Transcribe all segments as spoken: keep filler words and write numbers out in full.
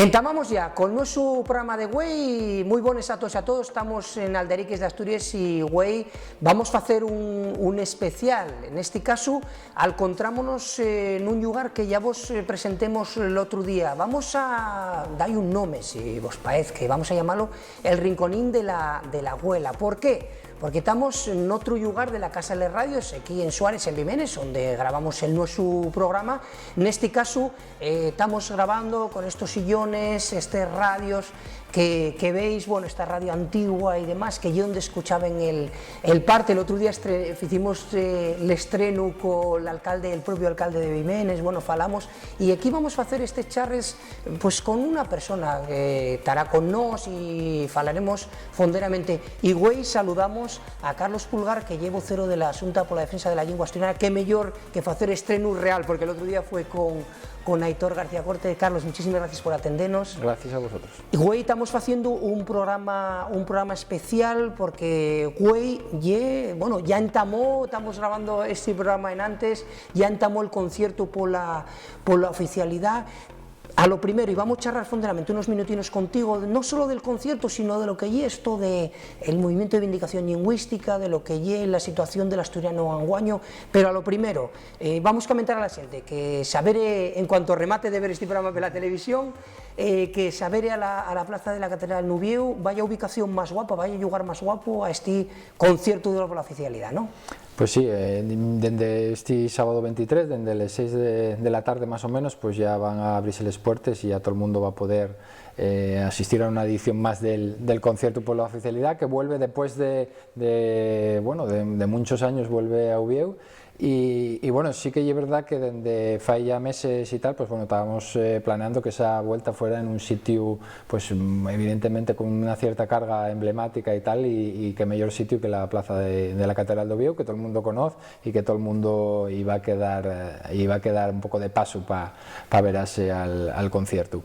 Entamamos ya col nuesu programa de güei. Mui bones a toos y a todes. Tamos en Alderiques d'Asturies y güei vamos facer un, un especial. Nesti casu, alcontrámonos, eh, nun llugar que ya vos, eh, presentemos l'otru día. Vamos a da-y un nome, si vos paez, que vamos a llamalo el Rinconín de la, de la Güela. ¿Por qué? Porque tamos n'otru llugar de la Casa de les Radios, equí en Suárez, en Bimenes, onde gravamos el nuesu programa. Nesti casu, eh, tamos grabando con estos sillones, estes radios que, que veis, bueno, esta radio antigua y demás, que ye onde escuchaben el, el parte. L'otru día estre-, ficimos, eh, l'estrenu col alcalde, el propio alcalde de Bimenes, bueno, falamos, y equí vamos facer estes charres, pues, con una persona que tará con nós y falaremos fonderamente. Y güei saludamos a Carlos Pulgar, que ye vocero de la Xunta pola Defensa de la Llingua Asturiana. Qué meyor que facer estrenu real, porque l'otru día fue con, con Aitor García Corte. Carlos, muchísimes gracies por atendenos. Gracias a vosotros. Y güei tamos faciendo un programa, un programa especial porque güei ye, bueno, ya entamó, tamos grabando este programa enantes, ya entamó el concierto pola, pola oficialidá. A lo primero, y vamos charrar fonderamente unos minutinos contigo, no solo del concierto, sino de lo que ye esto de el movimiento de vindicación lingüística, de lo que ye la situación del asturiano anguaño, pero a lo primero, eh, vamos comentar a la xente que saber, eh, en cuanto remate de ver este programa pela televisión, eh, que saber a la, a la plaza de la Catedral n'Uviéu, vaya ubicación más guapa, vaya llugar más guapo a este concierto de la oficialidá, ¿no? Pues sí, eh, dende esti sábado veintitrés, dende les seis de, de la tarde más o menos, pues ya van a abrirse les puertes y ya todo el mundo va a poder, eh, asistir a una edición más del, del concierto por la oficialidad, que vuelve después de, de, bueno, de, de munchos años, vuelve a Uviéu. Y, y, bueno, sí que ye verdá que dende fai ya meses y tal, pues bueno, estábamos, eh, planeando que esa vuelta fuera en un sitiu, pues, mm, evidentemente con una cierta carga emblemática y tal, y, y qué meyor sitiu que la plaza de, de la Catedral d'Uviéu, que todo el mundo conoz y que todo el mundo iba a quedar, eh, iba a quedar un poco de pasu pa, pa verase al, al conciertu.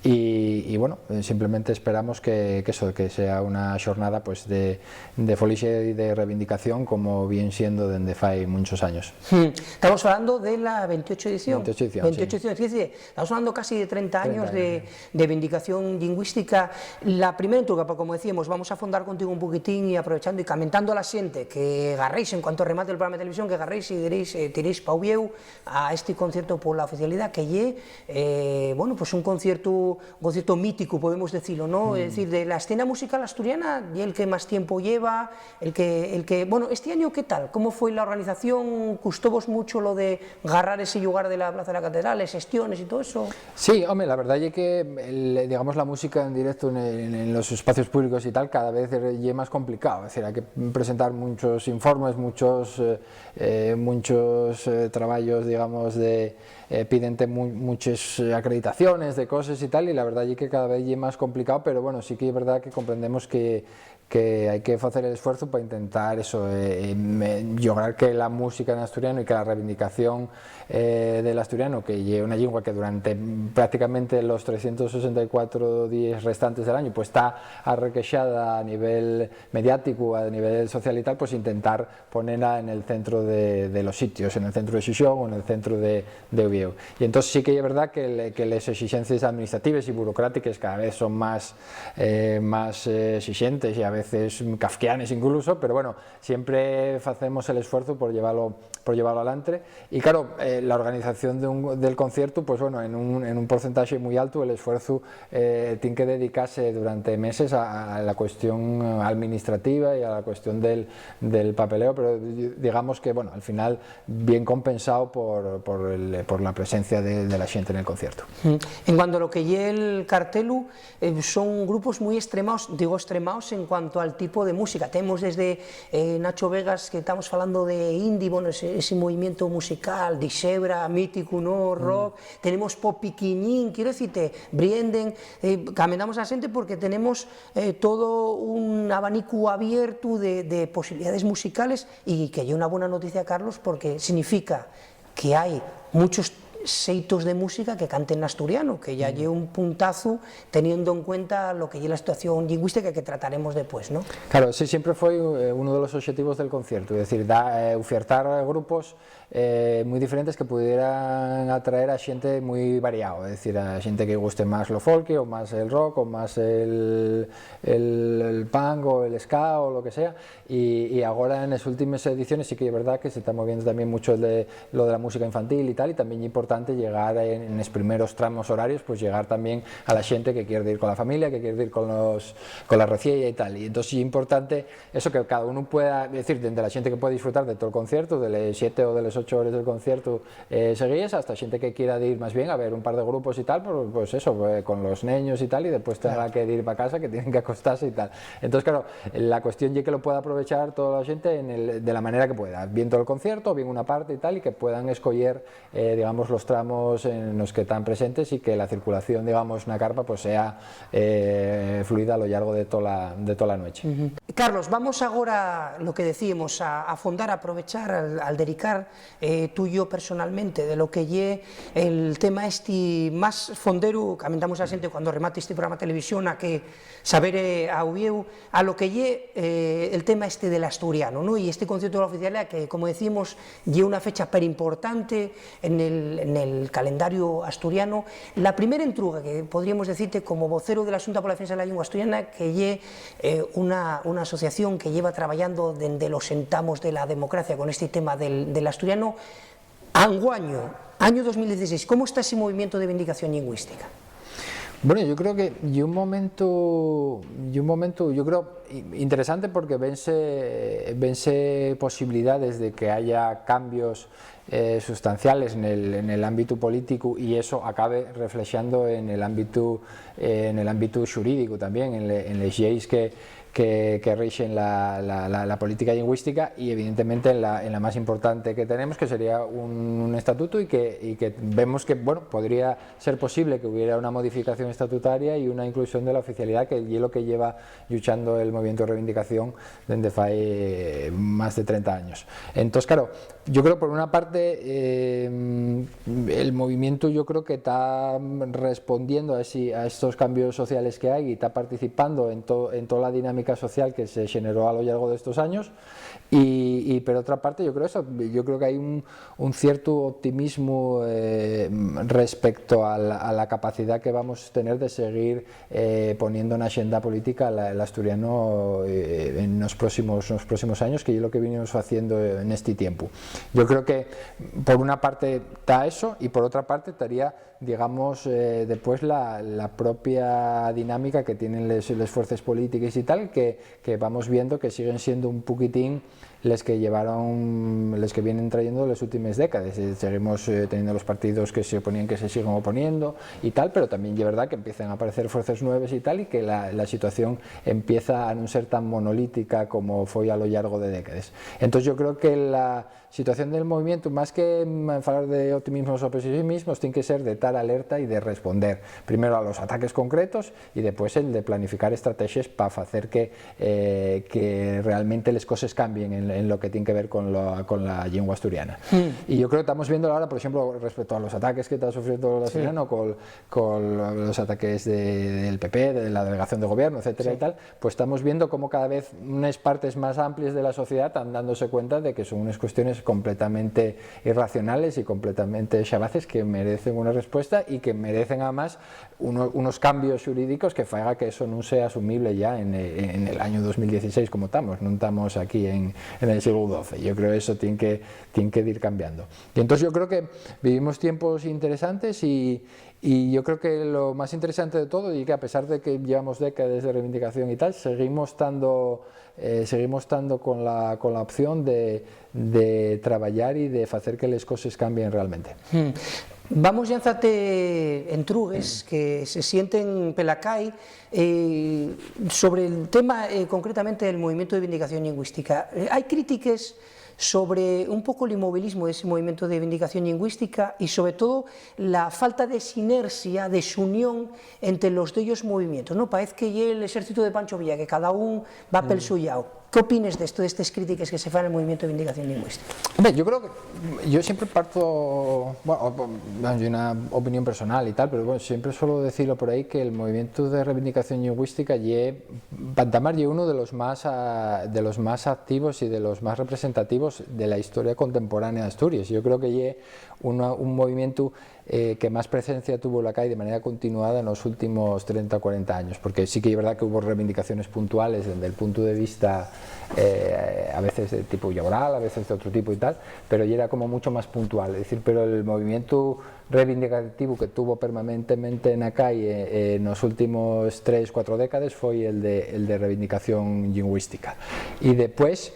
Y, y, bueno, eh, simplemente esperamos que, que eso, que sea una xornada, pues, de, de folixe y de reivindicación, como vien siendo dende fai munchos años. Hmm. Estamos hablando de la veintiocho edición. Veintiocho edición, sí. Veintiocho edición, sí, sí. Estamos hablando casi de treinta años de, de vindicación lingüística. La primera entruga, pa, como decíamos, vamos a fondar contigo un poquitín y aprovechando y comentando a la xente que garréis, en cuanto remate el programa de televisión, que garréis y diréis, eh, tiréis pa Uviéu a este concierto por la oficialidad, que ye, eh, bueno, pues un concierto, un concierto mítico, podemos decirlo, ¿no? Mm. Es decir, de la escena musical asturiana, y el que más tiempo lleva, el que, el que, bueno, este año, ¿qué tal? ¿Cómo fue la organización? ¿Custóvos mucho lo de garrar ese llugar de la Plaza de la Catedral, les gestiones y todo eso? Sí, home, la verdá ye que el, digamos, la música en directo en, en, en los espacios públicos y tal, cada vez ye más complicado. Es decir, hay que presentar muchos informes, muchos, eh, eh, munchos, eh, trabayos, digamos, de, eh, pídente mu-, muches, eh, acreditaciones de coses y tal, y la verdá ye que cada vez ye más complicao, pero, bueno, sí que ye verdá que comprendemos que, que hai que facer el esfuerzu pa intentar eso, eh, eh, me-, llograr que la música en asturiano y que la reivindicación, eh, del asturiano, que ye una llingua que durante prácticamente los trescientos sesenta y cuatro díes restantes del año, pues, ta arrequexada a nivel mediático, a nivel social y tal, pues, intentar ponela en el centro de, de los sitios, en el centro de Xixón o en el centro de, de Uviéu. Y entós sí que ye verdá que le-, que les exixencies administratives y burocrátiques cada vez son más, eh, más, eh, exixentes y a veces kafkianes incluso, pero, bueno, siempre facemos el esfuerzo por llevalo, por llevalo alantre. Y, claro, eh, la organización de un, del concierto, pues, bueno, en un, en un porcentaxe mui altu, el esfuerzu, eh, tien que dedicase durante meses a, a la cuestión administrativa y a la cuestión del, del papeleo, pero di-, digamos que, bueno, al final bien compensao por, por el, por la presencia de, de la xente en el concierto. Mm. En cuanto a lo que ye el cartelu, eh, son grupos mui estremaos, digo estremaos en cuanto al tipo de música. Tenemos desde, eh, Nacho Vegas, que estamos falando de indie, bueno, ese, ese movimiento musical, Dixebra, mítico, ¿no? Mm. Rock. Tenemos pop piquiñín, quiero decirte, Brienden, eh, camendamos a la xente porque tenemos, eh, todo un abanicu abiertu de, de posibilidades musicales y que ye una buena noticia, Carlos, porque significa que hai muchos xeitos de música que canten n'asturianu, que ya ye un puntazu teniendo en cuenta lo que ye la situación lingüística que trataremos después, ¿no? Claro, ese siempre foi, eh, uno de los obxetivos del concierto, es decir, da, eh, ufiertar grupos, eh, muy diferentes que pudieran atraer a xente muy variado, es decir, a xente que guste más lo folk, o más el rock, o más el, el, el punk, o el ska, o lo que sea. Y, y agora, en les últimes ediciones, sí que es verdad que se está moviendo también mucho el de, lo de la música infantil y tal, y también es importante llegar en, en los primeros tramos horarios, pues llegar también a la xente que quiere ir con la familia, que quiere ir con los, con la reciella y tal. Y entonces es importante eso, que cada uno pueda, es decir, desde la xente que puede disfrutar de todo el concierto, de las siete o de las ocho horas del concierto, eh, seguíes, hasta xente que quiera ir más bien a ver un par de grupos y tal, pues, pues eso, eh, con los neños y tal, y después tenga que ir para casa, que tienen que acostarse y tal. Entonces, claro, la cuestión es que lo pueda aprovechar toda la xente en el, de la manera que pueda, bien todo el concierto, bien una parte y tal, y que puedan escoger, eh, digamos, los tramos en los que están presentes, y que la circulación, digamos, na carpa, pues sea, eh, fluida a lo largo de toda la, de toda la noche. Carlos, vamos agora, lo que decíamos, a, a fondar, a aprovechar al, al dedicar, eh, tú y yo personalmente, de lo que ye el tema este más fondero. Comentamos a la xente cuando remate este programa de televisión a que saber, eh, a Uvieu, a lo que ye, eh, el tema este del asturiano, ¿no? Y este concierto de la oficialidad, que, como decimos, ye una fecha perimportante en el, en el calendario asturiano. La primera entruga, que podríamos decirte como vocero de la Xunta por la Defensa de la Llingua Asturiana, que ye, eh, una, una asociación que lleva trabajando desde los sentamos de la democracia con este tema del, del asturiano. Anguaño, año dos mil dieciséis, ¿cómo está ese movimiento de vindicación lingüística? Bueno, yo creo que y un momento, y un momento, yo creo, i-, interesante, porque vense, vense posibilidades de que haya cambios, eh, sustanciales en el, en el ámbito político, y eso acabe reflexando en el ámbito, eh, en el ámbito xurídico también, en, le, en les lleis que, que, que rixen la, la, la, la política lingüística, y evidentemente en la, en la más importante que tenemos, que sería un, un estatuto, y que, y que vemos que, bueno, podría ser posible que hubiera una modificación estatutaria y una inclusión de la oficialidad, que es lo que lleva luchando el movimiento de reivindicación desde fai, eh, más de treinta años. Entonces, claro, yo creo, por una parte, eh, el movimiento, yo creo que está respondiendo a, ese, a estos cambios sociales que hay, y está participando en, to, en toda la dinámica social que se generó a lo largo de estos años. Y, y por otra parte, yo creo eso, yo creo que hay un, un cierto optimismo, eh, respecto a la, a la capacidad que vamos a tener de seguir, eh, poniendo en axenda política la, el asturiano, eh, en los próximos, los próximos años, que es lo que venimos haciendo en este tiempo. Yo creo que, por una parte, está eso, y por otra parte estaría, digamos, eh, después la, la propia dinámica que tienen les, les fuerzas políticas y tal, que, que vamos viendo que siguen siendo un poquitín les que llevaron, les que vienen trayendo las últimas décadas. Eh, seguimos, eh, teniendo los partidos que se oponían, que se siguen oponiendo y tal, pero también es verdad que empiezan a aparecer fuerzas nuevas y tal, y que la, la situación empieza a no ser tan monolítica como fue a lo largo de décadas. Entonces, yo creo que la situación del movimiento, más que, mm, hablar de optimismos o pesimismos, tiene que ser de estar alerta y de responder primero a los ataques concretos, y después el de planificar estrategias para hacer que, eh, que realmente las cosas cambien en, en lo que tiene que ver con, lo, con la lengua asturiana. Mm. Y yo creo que estamos viendo ahora, por ejemplo, respecto a los ataques que está sufriendo el asturiano con, con los ataques de, del P P, de la delegación de gobierno, etcétera, sí, y tal, pues estamos viendo cómo cada vez unas partes más amplias de la sociedad están dándose cuenta de que son unas cuestiones completamente irracionales y completamente xabaces, que merecen una respuesta y que merecen, además, uno, unos cambios xurídicos que faiga que eso no sea asumible ya en, en el año dos mil dieciséis, como estamos. No estamos aquí en, en el siglo doce. Yo creo que eso tiene que, tiene que ir cambiando. Y entonces yo creo que vivimos tiempos interesantes y, y yo creo que lo más interesante de todo, y que a pesar de que llevamos décadas de reivindicación y tal, seguimos estando, eh, seguimos estando con la, con la opción de, de trabajar y de hacer que las cosas cambien realmente. Hmm. Vamos llanzate entrugues que se sienten pela cai, eh, sobre el tema, eh, concretamente del movimiento de vindicación lingüística. Eh, hai crítiques sobre un poco el inmovilismo de ese movimiento de vindicación lingüística y, sobre todo, la falta de sinerxia, de xunión entre los dellos movimientos, ¿no? Parece que ye el exército de Pancho Villa, que cada un va pel so llau. ¿Qué opines d'esto, d'estes crítiques que se fan al movimientu de reivindicación lingüística? Hombre, yo creo que yo siempre parto, bueno, o- o- bueno, de una opinión personal y tal, pero bueno, siempre suelo decirlo por ahí que el movimiento de reivindicación lingüística ye, pa entamar, ye uno de los más, ah, de los más activos y de los más representativos de la historia contemporánea de Asturias. Yo creo que ye una- un movimiento eh, que más presencia tuvo la cai de manera continuada en los últimos treinta o cuarenta años, porque sí que es verdad que hubo reivindicaciones puntuales desde el punto de vista eh, a veces de tipo laboral, a veces de otro tipo y tal, pero ya era como mucho más puntual. Es decir, pero el movimiento reivindicativo que tuvo permanentemente en la calle eh, en los últimos tres, cuatro décadas fue el de, el de reivindicación lingüística. Y después,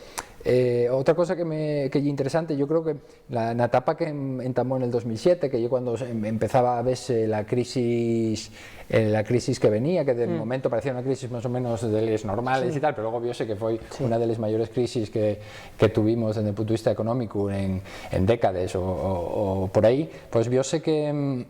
eh, otra cosa que, me, que es interesante, yo creo que la, la etapa que em- entamó en el dos mil siete, que yo cuando em- empezaba a verse la crisis, eh, la crisis que venía, que de momento parecía una crisis más o menos de les normales y tal, pero luego viose que fue una de las mayores crisis que, que tuvimos desde el punto de vista económico en, en décadas o, o- o por ahí, pues viose que, em,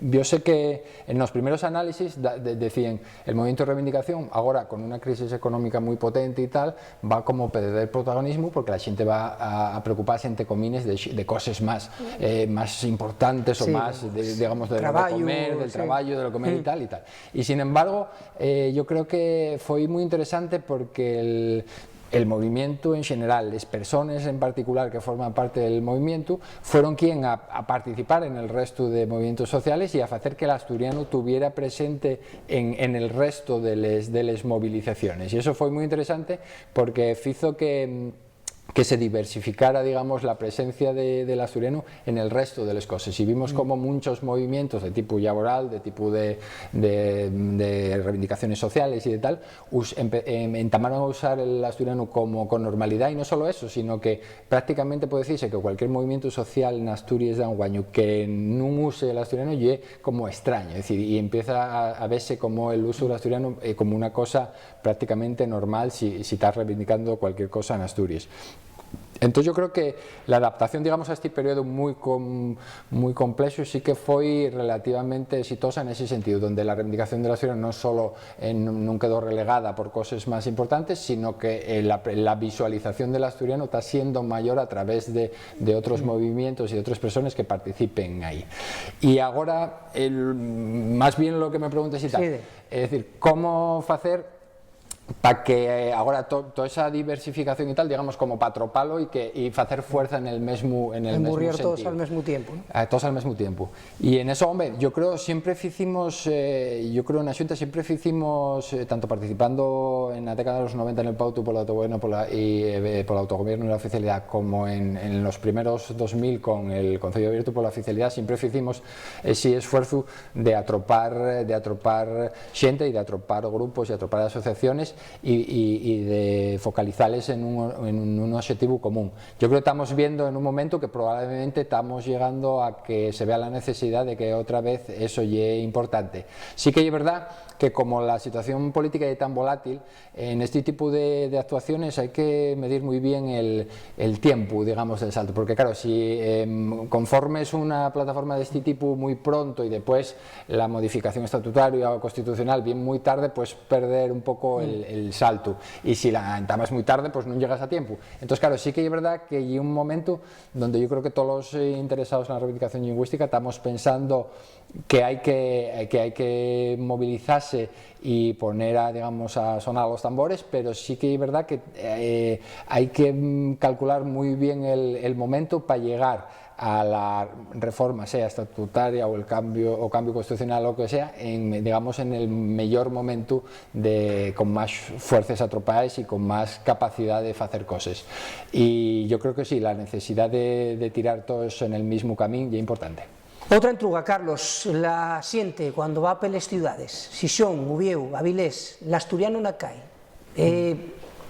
viose que en los primeros análisis da- de- decían el movimiento de reivindicación, ahora con una crisis económica muy potente y tal, va como perder protagonismo porque la gente va a, a preocuparse, entre comines, de, de cosas más, eh, más importantes o Sí, más, de- digamos, de, de trabajo, comer, del sí. Trabajo, de lo comer y tal y tal. Y sin embargo, eh, yo creo que fue muy interesante porque el, el movimiento en general, las personas en particular que forman parte del movimiento, fueron quien a, a participar en el resto de movimientos sociales y a hacer que el asturiano tuviera presente en, en el resto de les, de les movilizaciones. Y eso fue muy interesante porque hizo que, que se diversificara, digamos, la presencia de, del asturiano en el resto de las cosas. Y vimos como muchos movimientos de tipo laboral, de tipo de, de, de reivindicaciones sociales y de tal, us- empe- em- entamaron a usar el asturiano como con normalidad, y no solo eso, sino que prácticamente puede decirse que cualquier movimiento social en Asturias de anguaño que no use el asturiano ye como extraño, es decir, y empieza a, a verse como el uso del asturiano eh, como una cosa prácticamente normal si, si estás reivindicando cualquier cosa en Asturias. Entonces yo creo que la adaptación, digamos, a este periodo muy, com- muy complejo sí que fue relativamente exitosa en ese sentido, donde la reivindicación del asturiano no solo eh, nun nun quedó relegada por cosas más importantes, sino que eh, la, la visualización del asturiano está siendo mayor a través de, de otros movimientos y de otras personas que participen ahí. Y ahora, el- más bien lo que me preguntes y tal, Sí, de- es decir, ¿cómo hacer para que eh, ahora to- toda esa diversificación y tal, digamos, como patropalo y que y hacer fuerza en el mismo en el mismo Emburriar todos sentido? Al mismo tiempo, ¿no? A todos al mismo tiempo. Y en eso, hombre, yo creo siempre hicimos, eh, yo creo en la Xunta siempre hicimos, eh, tanto participando en la década de los noventa en el Pauto por el autogobierno por la, y, eh, por el autogobierno y la oficialidad, como en, en los primeros dos mil con el Conceyu Abiertu por la oficialidad, siempre hicimos ese esfuerzo de atropar, de atropar gente y de atropar grupos y atropar asociaciones y, y- y de focalizarles en un, en un- un objetivo común. Yo creo que estamos viendo en un momento que probablemente estamos llegando a que se vea la necesidad de que otra vez eso ye importante. Sí que es verdad que como la situación política es tan volátil, en este tipo de, de actuaciones hay que medir muy bien el, el tiempo, digamos, del salto. Porque claro, si em, conformes una plataforma de este tipo muy pronto y después la modificación estatutaria o constitucional viene muy tarde, pues perder un poco el, el salto. Y si la entamas muy tarde, pues no llegas a tiempo. Entonces, claro, sí que es verdad que hay un momento donde yo creo que todos los eh, interesados en la reivindicación lingüística estamos pensando que hay que, que hay que movilizarse y poner a, digamos, a sonar los tambores, pero sí que es verdad que eh, hay que mm, calcular muy bien el, el momento para llegar a la reforma, sea estatutaria o el cambio o cambio constitucional o lo que sea, en, digamos, en el mejor momento de, con más fuerzas atropadas y con más capacidad de hacer cosas. Y yo creo que sí, la necesidad de, de tirar todos en el mismo camino es importante. Otra entruga, Carlos, la xente cuando va peles ciudades, Xixón, Uviéu, Avilés, l'asturianu na cai. Eh,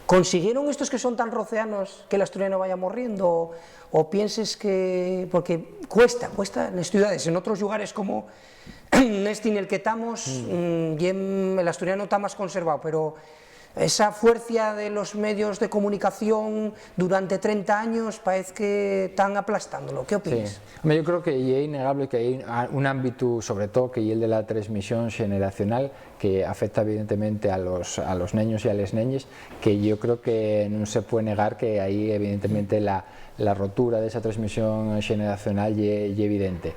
¿consiguieron estos que son tan roceanos que l'asturianu vaya morriendo? ¿O, o pienses que...? Porque cuesta, cuesta en les ciudades, en otros llugares como nesti nel que tamos, mm, ye, l'asturianu ta más conservao, pero esa fuercia de los medios de comunicación durante trenta años parece que están aplastándolo. ¿Qué opinas? Sí. Home, yo creo que ye innegable que hay un, un ámbito, sobre todo, que ye el de la transmisión generacional, que afecta evidentemente a los, a los neños y a les neñes, que yo creo que no se puede negar que ahí evidentemente la, la rotura de esa transmisión generacional ye, ye evidente.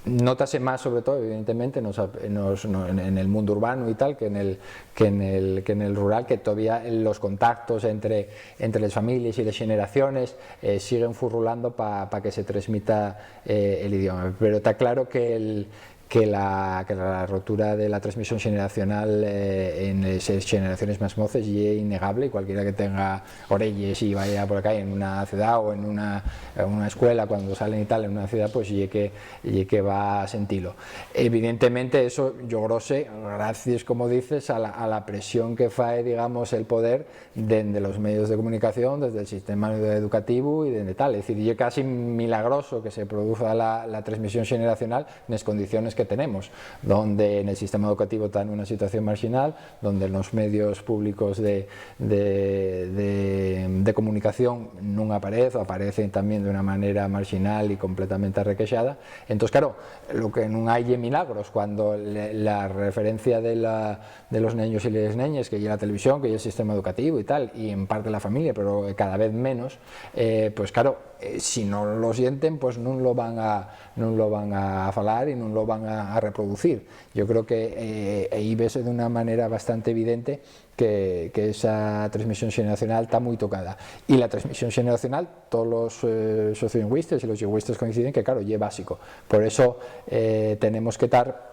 Nótase más, sobre todo, evidentemente, nos, nos, no, en, en el mundo urbano y tal, que en el, que en el, que en el rural, que todavía los contactos entre, entre las familias y las generaciones, eh, siguen furrulando para pa que se transmita, eh, el idioma. Pero está claro que el, que la, que la rotura de la transmisión generacional, eh, en les generaciones más moces ye innegable, y cualquiera que tenga orelles y vaya por la calle en una ciudad o en una, en una escuela, cuando salen y tal, en una ciudad, pues ye que, ye que va a sentirlo. Evidentemente, eso llogróse gracias, como dices, a la, a la presión que fae, digamos, el poder dende los medios de comunicación, desde el sistema educativo y dende tal. Es decir, ye casi milagroso que se produza la, la transmisión generacional en las condiciones que tenemos, donde en el sistema educativo está en una situación marginal, donde los medios públicos de, de, de, de comunicación nun aparecen, o aparecen también de una manera marginal y completamente arrequexada. Entonces, claro, lo que nun hai ye milagros, cuando le, la referencia de la, de los neños y les neñes, que ye la televisión, que ye el sistema educativo y tal, y en parte la familia, pero cada vez menos, eh, pues claro, eh, si no lo sienten, pues nun lo van a, nun lo van a falar y nun lo van a, a reproducir. Yo creo que, eh, ahí vese de una manera bastante evidente que, que esa transmisión generacional está muy tocada. Y la transmisión generacional, todos los, eh, sociolingüistas y los lingüistas coinciden que, claro, ye básico. Por eso, eh, tenemos que estar,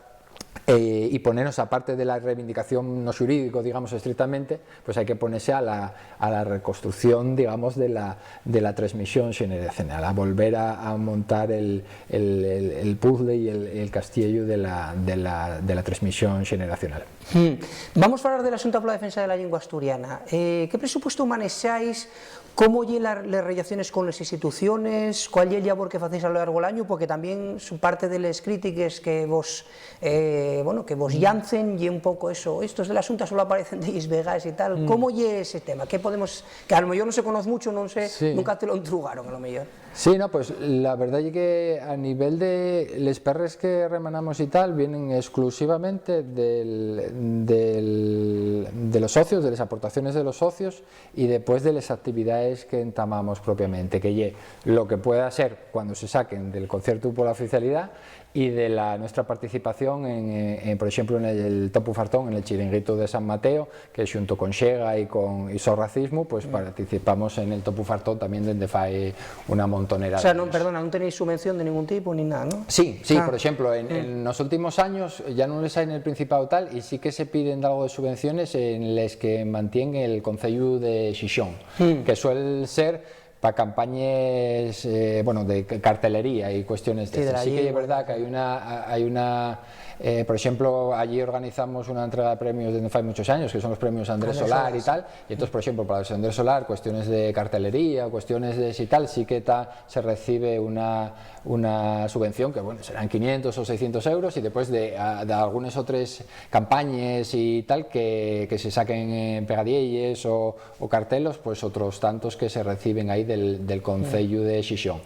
eh, y ponernos, aparte de la reivindicación no xurídico, digamos, estrictamente, pues hay que ponerse a la, a la reconstrucción, digamos, de la, de la transmisión generacional, a volver a, a montar el, el, el, el puzzle y el, el castiello de la, de la, de la transmisión generacional. Hmm. Vamos a hablar del asunto por la defensa de la lengua asturiana. Eh, ¿qué presupuesto manexáis? ¿Cómo ye la, les relaciones con les instituciones? ¿Cuál ye el llabor que facéis a lo largo del año? Porque también su parte de les crítiques que vos, eh, bueno, que vos llancen, ye un poco eso. Estos del asunto solo aparecen de Is Vegas y tal. ¿Cómo ye ese tema? ¿Qué podemos, que a lo mejor no se conoce mucho, no sé, sí, nunca te lo entrugaron, a lo mejor? Sí, no, pues la verdad es que a nivel de les perres que remanamos y tal, vienen exclusivamente del, del, de los socios, de las aportaciones de los socios y después de las actividades que entamamos propiamente, que ye lo que pueda ser cuando se saquen del concierto por la oficialidad y de la nuestra participación en, eh, en, por exemplo, en el Topu Fartón, en el Chiringuito de San Mateo, que xunto con Xega y con y So Racismo, pues, participamos en el Topu Fartón también dende fai una montonera de años. O sea, non, perdona, non tenéis subvención de ningún tipo ni nada, ¿no? Sí, sí, por exemplo, en, en los últimos años ya non les hai en el Principado tal, y sí que se piden algo de subvenciones en les que mantiene el Concello de Xixón, que suelen ser pa campañes, eh, bueno, de ca-, cartelería y cuestiones de esas. Sí, de la lengua. Sí que es verdad que hay una, hay una, eh, por ejemplo, allí organizamos una entrega de premios desde fai muchos años, que son los premios Andrés Solar y tal. Y entonces, por ejemplo, para los Andrés Solar, cuestiones de cartelería, cuestiones de ese y tal, sí que ta-, se recibe una, una subvención que, bueno, serán quinientos o seiscientos euros, y después de, a, de algunes otres campañes y tal que, que se saquen, eh, pegadielles o, o cartelos, pues otros tantos que se reciben ahí del, del Concello de Xixón.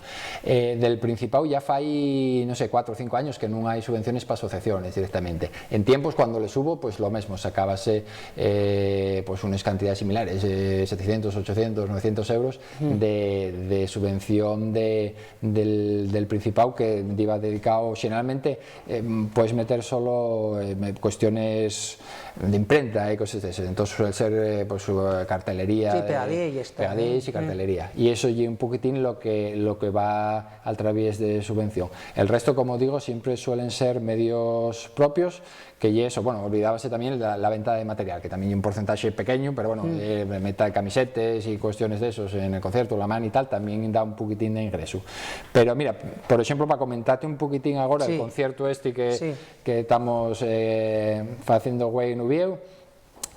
Eh, del Principao ya fai, no sé, cuatro o cinco años que nun hai subvenciones pa asociaciones directamente. En tiempos, cuando les hubo, pues lo mesmo, sacábase, eh, pues unes cantidades similares, eh, setecientos, ochocientos, novecientos euros de, de subvención de, del, del Principao, que diba dedicao xeneralmente, eh, puedes meter solo, eh, me-, cuestiones de imprenta y cosas de esas. Entonces suele ser, eh, pues, su, eh, cartelería. Sí, de pegadielles, tal, pegadielles y cartelería. Y eso ye un poquitín lo que, lo que va al través de subvención. El resto, como digo, siempre suelen ser medios propios, que ye eso, bueno, olvidábase también la, la venta de material, que también ye un porcentaje pequeño, pero bueno, eh, venta de camisetes y cuestiones de esos en el concierto, la man y tal, también da un poquitín de ingreso. Pero mira, por ejemplo, para comentarte un poquitín ahora el concierto este que, que estamos, eh, haciendo güei en Uviéu,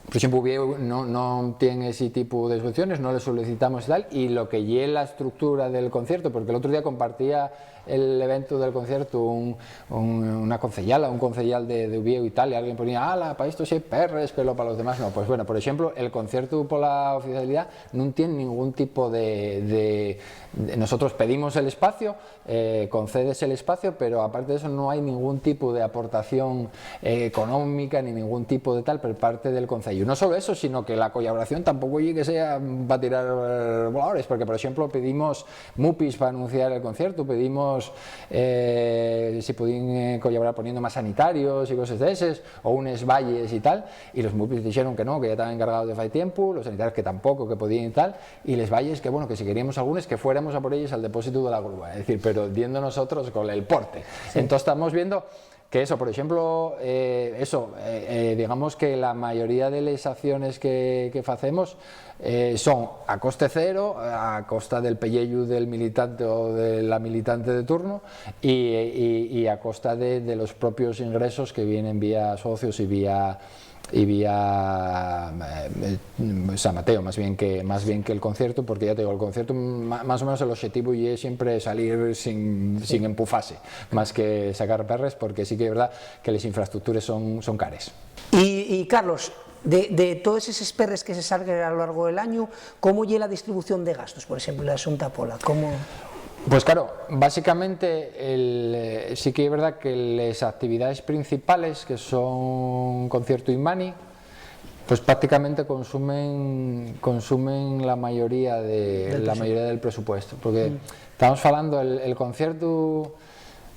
por exemplo, Uviéu no, no tiene ese tipo de subvenciones, no le solicitamos y tal, y lo que ye la estructura del concierto, porque el otro día compartía, el eventu del conciertu un, un, una conceyala, un conceyal de, de Uviéu y tal, y alguien ponía, "Ala, pa esto sí hai perres, pero pa los demás no". Pues bueno, por exemplo, el conciertu pola oficialidá nun tien ningún tipo de, de, de, nosotros pedimos el espacio, eh, concédese el espacio, pero aparte de eso no hai ningún tipo de aportación, eh, económica ni ningún tipo de tal por parte del concello. No solo eso, sino que la collaboración tampoco ye que sea pa tirar, eh, voladores, porque, por exemplo, pedimos mupis pa anunciar el concierto, pedimos, eh, si podían, eh, collaborar poniendo más sanitarios y coses de eses, o unes valles y tal, y los mupis dixeron que no, que ya estaban encargados de fai tiempo, los sanitarios que tampoco, que podían y tal, y les valles que, bueno, que si queríamos algunes, que fuéramos a por ellos al depósitu de la grúa, es decir, pero diendo nosotros con el porte. Entós, estamos viendo que eso, por exemplo, eh, eso, eh, eh, digamos que la mayoría de les acciones que, que facemos, eh, son a coste cero, a costa del pelleyu del militante o de la militante de turno, y, y, y a costa de, de los propios ingresos que vienen vía socios y vía, y vía, eh, eh, San Mateo, más bien que, más bien que el concierto, porque ya te digo, el concierto, ma-, más o menos el objetivo ye siempre salir sin, sin empufase, más que sacar perres, porque sí que es verdad que les infraestructures son, son cares. Y, y, Carlos, de, de todos esos perres que se salgan a lo largo del año, ¿cómo ye la distribución de gastos, por ejemplo, la Xunta Pola? ¿Cómo? Pues claro, básicamente el, eh, sí que es verdad que les actividades principales, que son concierto y mani, pues prácticamente consumen, consumen la mayoría de, la mayoría del presupuesto, porque estamos hablando el, el concierto,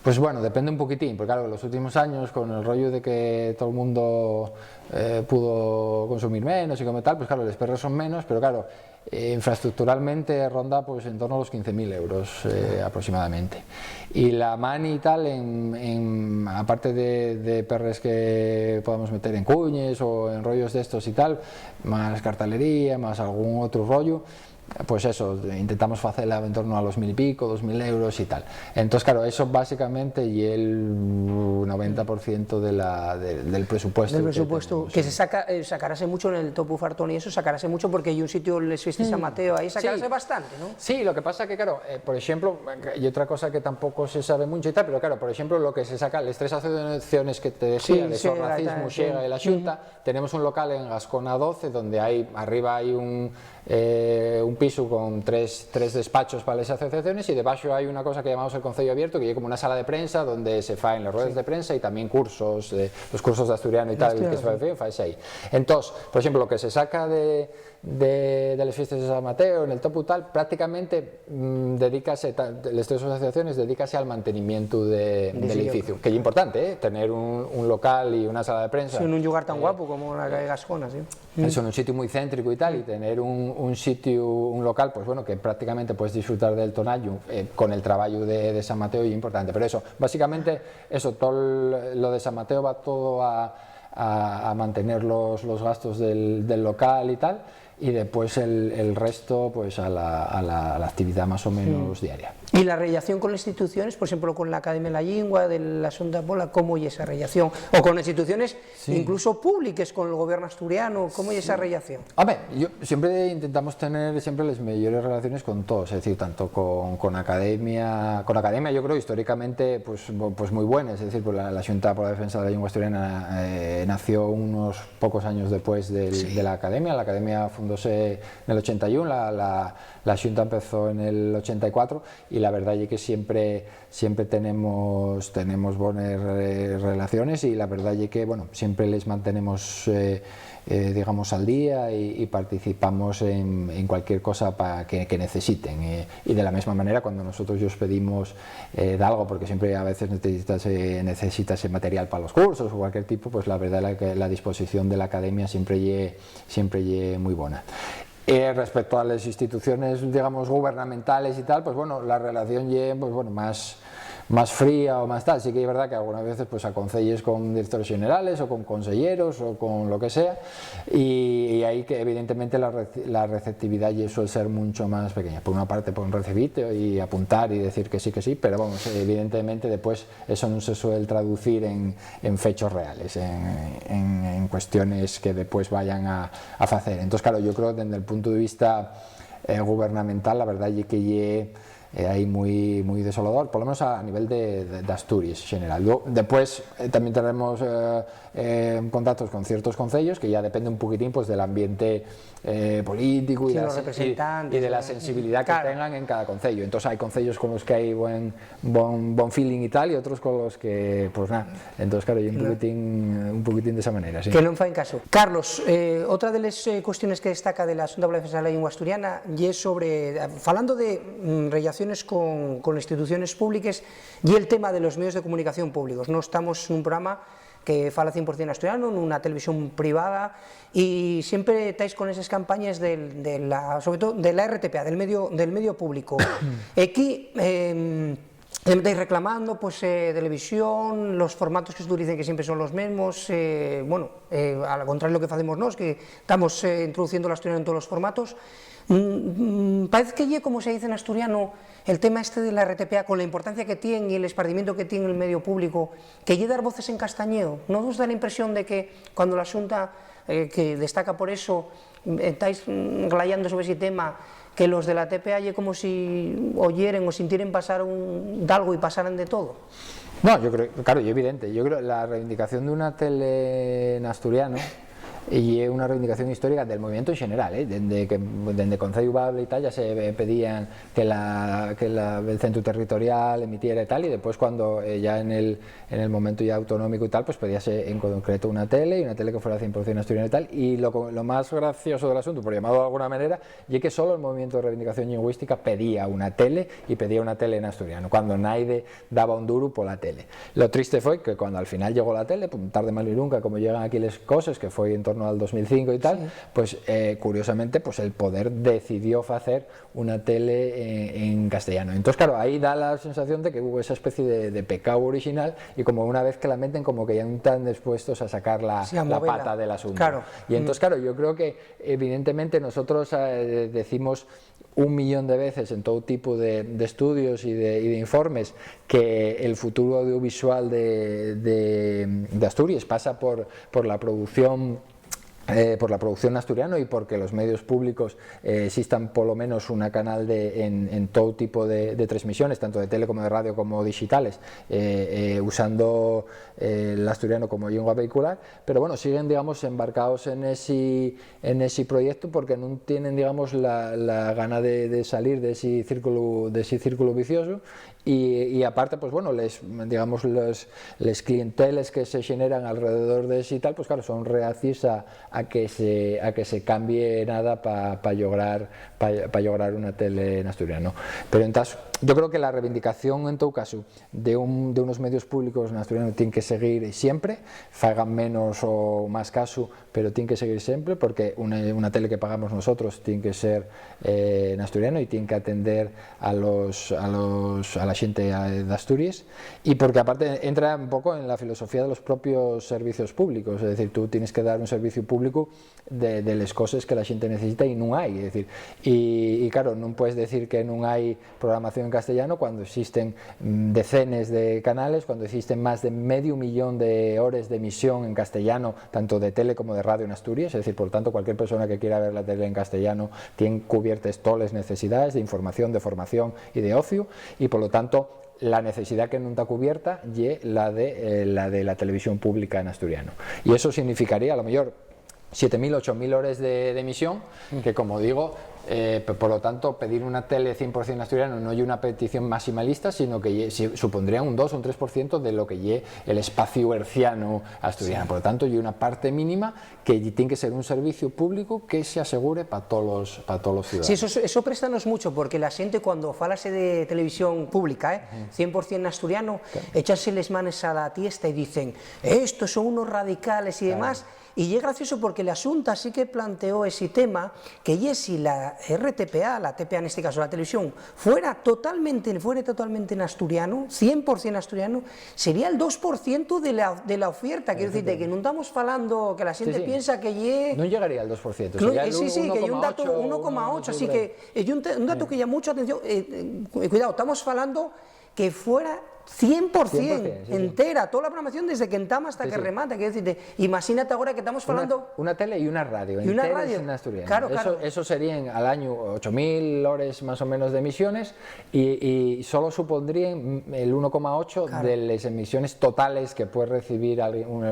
pues bueno, depende un poquitín, porque claro, los últimos años con el rollo de que todo el mundo, eh, pudo consumir menos y como tal, pues claro, los perros son menos, pero claro, eh, infraestructuralmente ronda, pues, en torno a los quince mil euros, eh, aproximadamente. Y la mani y tal, en, en, aparte de, de perres que podamos meter en cuñes o en rollos de estos y tal, más cartelería, más algún otro rollo, pues eso, intentamos facela en torno a los mil y pico, dos mil euros y tal. Entonces, claro, eso básicamente y el noventa por ciento de la, de, del presupuesto. Del presupuesto, que se saca, eh, sacarase mucho en el Topu Fartón y eso, sacarase mucho porque hay un sitio, les fiestas San Mateo, ahí sacarase bastante, ¿no? Sí, lo que pasa que, claro, eh, por ejemplo, y otra cosa que tampoco se sabe mucho y tal, pero claro, por ejemplo, lo que se saca, las tres asociaciones que te decía, de Sorracismo, Xega y la Xunta, tenemos un local en Gascona doce, donde hay, arriba hay un, eh, un piso con tres, tres despachos para las asociaciones, y debajo hay una cosa que llamamos el Concello Abierto, que es como una sala de prensa donde se faen las ruedas de prensa y también cursos, eh, los cursos de asturiano y tal, que se faen, faense ahí. Entonces, por ejemplo, lo que se saca de, de, de las fiestas de San Mateo, en el Topu tal, prácticamente, mm, dedícase, ta-, las tres asociaciones dedícase al mantenimiento de, del edificio, que es importante, ¿eh? Tener un, un local y una sala de prensa. Sí, en un lugar tan guapo como la calle Gascona, sí. Eso, en un sitio muy céntrico y tal, y tener un, un sitio, un local, pues bueno, que prácticamente puedes disfrutar del tonayu, eh, con el trabajo de, de San Mateo, es importante. Pero eso, básicamente, eso, todo el, lo de San Mateo va todo a, a, a mantener los, los gastos del, del local y tal, y después el, el resto, pues, a la, a la, a la actividad más o menos diaria. ¿Y la relación con las instituciones, por ejemplo, con la Academia de la Lengua, de la Xunta Pola, cómo es esa relación? O con instituciones incluso públicas, con el gobierno asturiano, ¿cómo es esa relación? A ver, yo siempre intentamos tener siempre las mejores relaciones con todos, es decir, tanto con, con academia, con academia yo creo históricamente, pues, bo-, pues muy buenas, es decir, pues la, la Xunta por la Defensa de la Lengua Asturiana, eh, nació unos pocos años después del, de la academia. La academia fundóse en el ochenta y uno, la, la, la Xunta empezó en el ochenta y cuatro, y la verdad es que siempre, siempre tenemos, tenemos buenas re-, relaciones, y la verdad es que, bueno, siempre les mantenemos, eh, eh, digamos, al día y, y participamos en, en cualquier cosa pa que, que necesiten. Eh, y de la misma manera, cuando nosotros os pedimos, eh, de algo, porque siempre a veces necesitas, eh, necesitas material para los cursos o cualquier tipo, pues la verdad la, que la disposición de la academia siempre ye, siempre ye muy buena. Eh, respecto a las instituciones, digamos, gubernamentales y tal, pues bueno, la relación ye, pues bueno, más, más fría o más tal. Sí que es verdad que algunas veces, pues, aconselles con directores generales o con consejeros o con lo que sea, y, y ahí que evidentemente la reci-, la receptividad ye suele ser mucho más pequeña. Por una parte, pueden recibirte y apuntar y decir que sí, que sí, pero vamos, evidentemente después eso no se suele traducir en, en fechos reales, en, en, en cuestiones que después vayan a, a facer. Entonces, claro, yo creo que desde el punto de vista, eh, gubernamental, la verdad ye que ye, eh, aí mui, mui desolador, polo menos a, a nivel de, de, de Asturies en xeneral. Luego, después, eh, también tenemos, eh, eh, contactos con ciertos concellos, que ya depende un poquitín, pues, del ambiente, eh, político y, sí, de la, los sen- y, representantes, y de la, ¿no?, sensibilidad que, claro, tengan en cada concello. Entonces hay concellos con los que hay buen, buen, buen feeling y tal, y otros con los que, pues, nada. Entonces, claro, y un, no, poquitín, un poquitín de esa manera, sí. Que non faen caso. Carlos, eh, otra de les, eh, cuestiones que destaca de la Xunta por la Defensa de la Llingua Asturiana ye sobre, falando de, mm, relaciones con, con instituciones públiques, y el tema de los medios de comunicación públicos. No estamos nun programa que fala cien por cien asturiano, nuna televisión privada, y siempre estáis con esas campañas del, de la, sobre todo de la R T P A, del medio, del medio público. Aquí, em, siempre estáis reclamando, pues, eh, televisión, los formatos que se utilicen, que siempre son los mismos, eh, bueno, eh, al contrario de lo que facemos nós, que estamos, eh, introduciendo el asturiano en todos los formatos. Mm, mm, parece que ye, como se dice en asturiano, el tema este de la R T P A, con la importancia que tiene y el esparcimiento que tiene el medio público, que ye dar voces en castañeo. ¿No vos da la impresión de que cuando la Xunta, eh, que destaca por eso, mm, estáis, mm, glayando sobre ese tema, que los de la T P A ye como si oyeren o sintieren pasar un, d'algo y pasaran de todo? No, yo creo, claro, y evidente. Yo creo la reivindicación de una tele en asturiano y es una reivindicación histórica del movimiento en general, ¿eh? Dende que, dende Conceyu Bable y tal, ya se pedían que la, que la, el centro territorial emitiera y tal, y después cuando, eh, ya en el, en el momento ya autonómico y tal, pues pedíase en concreto una tele, y una tele que fuera cien por cien asturiana y tal, y lo, co- lo más gracioso del asunto, por llamarlo de alguna manera, ye que solo el movimiento de reivindicación lingüística pedía una tele, y pedía una tele en asturiano, cuando naide daba un duru pola tele. Lo triste foi que cuando al final llegó la tele, pues, tarde mal y nunca, como llegan aquí les coses, que foi en torno al dos mil cinco y tal, sí, pues, eh, curiosamente, pues, el poder decidió facer una tele en, en castellano. Entonces, claro, ahí da la sensación de que hubo esa especie de, de pecado original, y como una vez que la meten, como que ya no están dispuestos a sacar la, sí, a la moverla, pata del asunto. Claro. Y entonces, mm, claro, yo creo que evidentemente nosotros, eh, decimos un millón de veces en todo tipo de, de estudios y de, y de informes que el futuro audiovisual de, de, de Asturias pasa por, por la producción, eh, por la producción asturiano, y porque los medios públicos, eh, existan polo menos una canal de, en, en todo tipo de, de transmisiones, tanto de tele como de radio como digitales, eh, eh, usando, eh, el asturiano como lengua vehicular, pero bueno, siguen, digamos, embarcados en ese, en ese proyecto porque no tienen, digamos, la, la gana de, de salir de ese círculo, de ese círculo vicioso. Y, y aparte, pues bueno, les, digamos, los, les clienteles que se generan alrededor de ese y tal, pues claro, son reacios a, a que se, a que se cambie nada pa, pa lograr, pa, pa lograr una tele en asturiano. Pero entonces, yo creo que la reivindicación, en todo caso, de, un, de unos medios públicos en asturiano tiene que seguir siempre, fagan menos o más caso, pero tiene que seguir siempre, porque una, una tele que pagamos nosotros tiene que ser, eh, en asturiano y tiene que atender a, los, a, los, a la gente, eh, de Asturias, y porque aparte entra un poco en la filosofía de los propios servicios públicos, es decir, tú tienes que dar un servicio público de, de les coses que la xente necesita y nun hai, es decir, y, y claro, nun puedes decir que nun hai programación en castellano cuando existen, mm, decenes de canales, cuando existen más de medio millón de hores de emisión en castellano, tanto de tele como de radio en Asturias, es decir, por lo tanto, cualquier persona que quiera ver la tele en castellano tiene cubiertas todas las necesidades de información, de formación y de ocio, y por lo tanto, la necesidad que nun está cubierta ye la de, eh, la de la televisión pública en asturiano. Y eso significaría, a lo mejor, siete mil, ocho mil hores de, de emisión, mm, que, como digo, eh, p-, por lo tanto, pedir una tele cien por cien asturiano no ye una petición maximalista, sino que ye, si, supondría un dos o un tres por ciento de lo que ye el espacio herciano asturiano. Sí. Por lo tanto, ye una parte mínima que ye, tiene que ser un servicio público que se asegure pa todos los, pa todos los ciudadanos. Sí, eso, eso préstanos mucho, porque la xente, cuando falase de televisión pública, eh, ujú, cien por cien asturiano, claro, échase les manes a la tiesta y dicen, "Estos son unos radicales" y, claro, demás. Y ye gracioso porque la Xunta sí que planteó ese tema, que ye si la R T P A, la T P A en este caso, la televisión, fuera totalmente, fuera totalmente en asturiano, cien por cien asturiano, sería el dos por ciento de la, de la oferta. Quiero decir, de que no estamos falando, que la gente, sí, sí, piensa que ye... No llegaría al dos por ciento, no, sería, eh, sí, el sí, que ye un dato uno coma ocho, uno coma ocho, así que, eh, ye un te-, un dato, sí, que llama mucho atención. Eh, eh, cu-, cuidado, estamos falando que fuera Cien por cien, cien por cien, sí, sí. Entera, toda la programación desde que entama hasta que remata, quiero decirte, imagínate ahora que estamos hablando... Una tele y una radio, y una radio en asturiano. Claro, claro. Eso serían al año ocho mil horas más o menos de emisiones y, y solo supondrían el uno coma ocho de las emisiones totales que puede recibir alguien, un,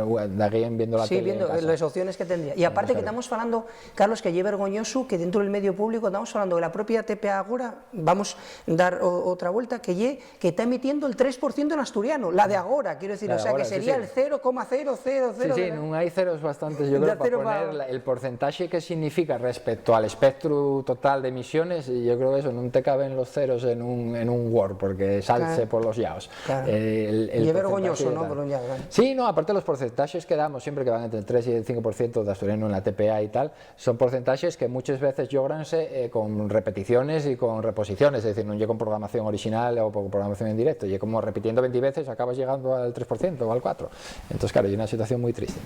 alguien viendo la tele en casa. Sí, viendo las opciones que tendría. Y aparte que estamos hablando, Carlos, que ye vergoñoso que dentro del medio público estamos hablando de la propia T P A agora, vamos dar otra vuelta, que ye que está emitiendo el tres por ciento en asturiano, la de agora, quiero decir, o sea, que sería el cero coma cero cero cero. Sí, sí, nun hai ceros bastantes, yo creo, para poner el porcentaxe que significa respecto al espectru total de emisiones, yo creo que eso, nun te caben los ceros en un, en un Word, porque salse por los llaos. Claro. Eh, el, el porcentaxe y es vergoñoso, ¿no? Por un llado, claro. Sí, no, aparte los porcentaxes que damos siempre que van entre el tres y el cinco por ciento de asturiano en la T P A y tal, son porcentaxes que muchas veces lógranse, eh, con repeticiones y con reposiciones, es decir, non lle con programación original o con programación en directo, lle como repitiendo venti veces acabas llegando al tres por ciento o al cuatro. Entonces, claro, ye una situación muy triste.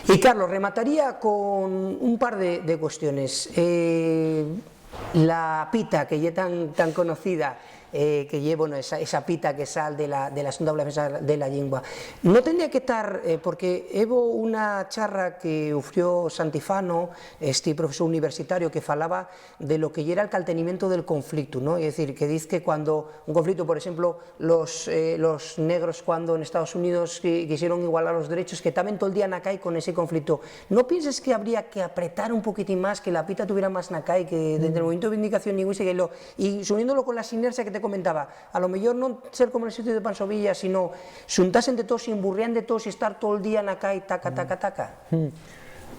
Y, Carlos, remataría con un par de, de cuestiones. Eh, la pita, que ye tan, tan conocida, eh, que ye, bueno, esa, esa pita que sal de la, de la Xunta Valenciana de la Llingua. No tendría que tar, eh, porque hevo una charra que ufrió Santifano, este profesor universitario, que falaba de lo que yera el caltenimiento del conflicto, ¿no? Es decir, que diz que cuando un conflicto, por ejemplo, los, eh, los negros cuando en Estados Unidos qui-, quisieron igualar los derechos, que taben todo el día na cai con ese conflicto. ¿No pienses que habría que apretar un poquitín más, que la pita tuviera más na cai, que desde el movimiento de reivindicación lingüística y lo, y xuniéndolo con la sinerxia que te comentaba, a lo mellor non ser como el sitio de Pansovilla, sino xuntarse entre todos, imburriar entre todos y estar todo el día na cai, taca, taca, taca. Mm.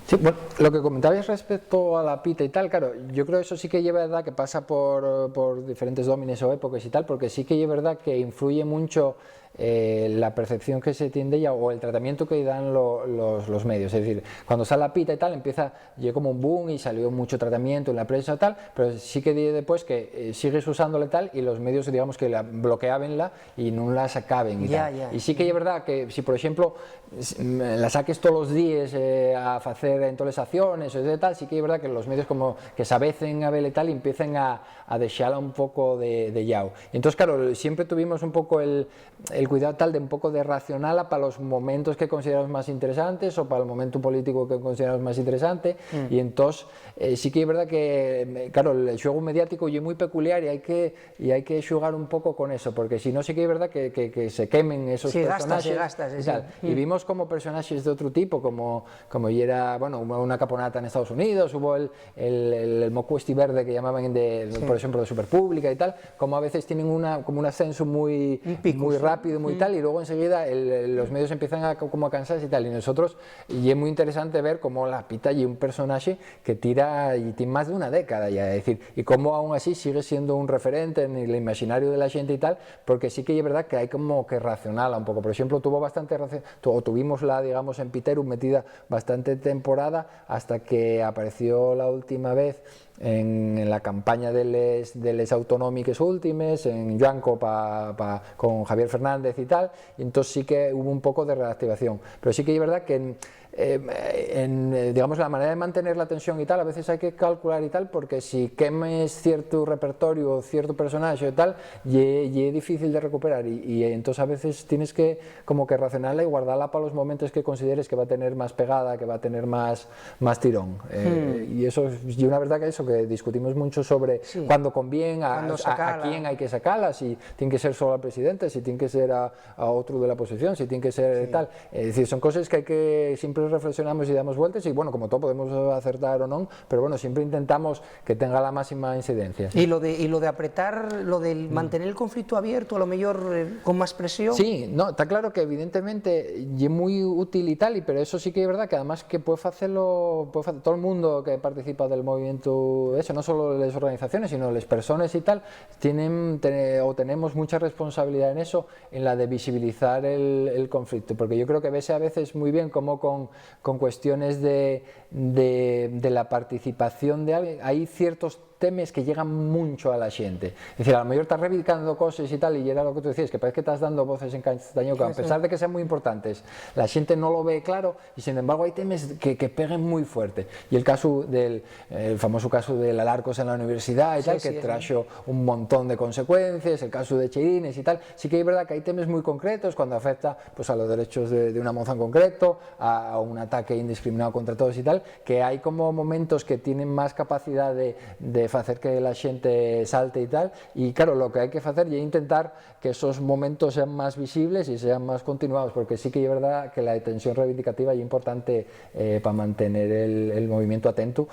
Sí, bueno, lo que comentabais respecto a la pita y tal, claro, yo creo que eso sí que es verdad que pasa por, por diferentes domines o épocas y tal, porque sí que es verdad que influye mucho, eh, la percepción que se tiene de ella o el tratamiento que dan lo, los, los medios. Es decir, cuando sale la pita y tal, empieza, llega como un boom y salió mucho tratamiento en la prensa y tal, pero sí que di-, después que, eh, sigues usándole tal y los medios, digamos, que la bloqueabenla y no la sacaben y tal. Y sí que es verdad que si, por ejemplo, s-, m-, la saques todos los días, eh, a facer en todas las acciones y tal, sí que es verdad que los medios como que se avecen a ver y tal y empiecen a, a dejarla un poco de, de llau. Y entonces, claro, siempre tuvimos un poco el, el cuidado tal de un poco de racionala para los momentos que consideramos más interesantes o para el momento político que consideramos más interesante. Y entonces, eh, sí que es verdad que, eh, claro, el juego mediático es muy peculiar y hay que, y hay que jugar un poco con eso, porque si no, sí que es verdad que, que, que se quemen esos personajes y tal. Y vimos como personajes de otro tipo, como, como era, bueno, hubo una caponata en Estados Unidos, hubo el, el, el, el mocuesti verde que llamaban, de, por ejemplo, de Superpública y tal, como a veces tienen una, como un ascenso muy, muy rápido, muy tal, y luego enseguida el, el, los medios empiezan a, como a cansarse y tal. Y nosotros, y es muy interesante ver cómo la pita y un personaje que tira y tiene más de una década ya, es decir, y cómo aún así sigue siendo un referente en el imaginario de la gente y tal, porque sí que es verdad que hay como que racionala un poco. Por ejemplo, tuvo bastante raci-, tu-, o tuvimos la, digamos, en Piteru metida bastante temporada hasta que apareció la última vez en, en la campaña de les, de les autonómiques últimes, en Yuanco pa, pa, con Javier Fernández y tal, y entonces sí que hubo un poco de reactivación. Pero sí que es verdad que en, eh, en, eh, digamos, la manera de mantener la tensión y tal, a veces hay que calcular y tal, porque si quemes cierto repertorio o cierto personaje y tal, ye, ye difícil de recuperar y, y entonces a veces tienes que como que racionala y guardala pa los momentos que consideres que va a tener más pegada, que va a tener más, más tirón. Eh, y eso es, y una verdad que eso, que discutimos mucho sobre cuándo conviene, a, a quién hay que sacarla, si tiene que ser solo al presidente, si tiene que ser a, a otro de la oposición, si tiene que ser tal. Es decir, son cosas que hay que, siempre reflexionamos y damos vueltas y, bueno, como todo podemos acertar o no, pero bueno, siempre intentamos que tenga la máxima incidencia, sí. Y lo de, y lo de apretar, lo de mantener el conflicto abierto, a lo mejor, eh, con más presión. Sí, no, está claro que evidentemente ye muy útil y tal, y, pero eso sí que es verdad que además que puede hacerlo, puede hacer todo el mundo que participa del movimiento, eso, no solo las organizaciones, sino las personas y tal, tienen, te-, o tenemos mucha responsabilidad en eso, en la de visibilizar el, el conflicto, porque yo creo que vese a veces muy bien cómo con, con cuestiones de, de, de la participación de alguien, hay ciertos temes que llegan muncho a la xente. Es decir, a lo mejor estás reivindicando coses y tal, y era lo que tú decías, que parece que estás dando voces en castaño, que a pesar de que sean muy importantes, la xente no lo ve claro, y sin embargo hay temes que, que peguen muy fuerte. Y el caso del, el famoso caso del Alarcos en la universidad y tal, que trajo un montón de consecuencias, el caso de Cheirines y tal, sí que es verdad que hay temes muy concretos cuando afecta, pues, a los derechos de, de una moza en concreto, a, a un ataque indiscriminado contra todos y tal, que hay como momentos que tienen más capacidad de, de hacer que la gente salte y tal. Y claro, lo que hay que hacer es intentar que esos momentos sean más visibles y sean más continuados, porque sí que es verdad que la tensión reivindicativa es importante, eh, para mantener el, el movimiento atento,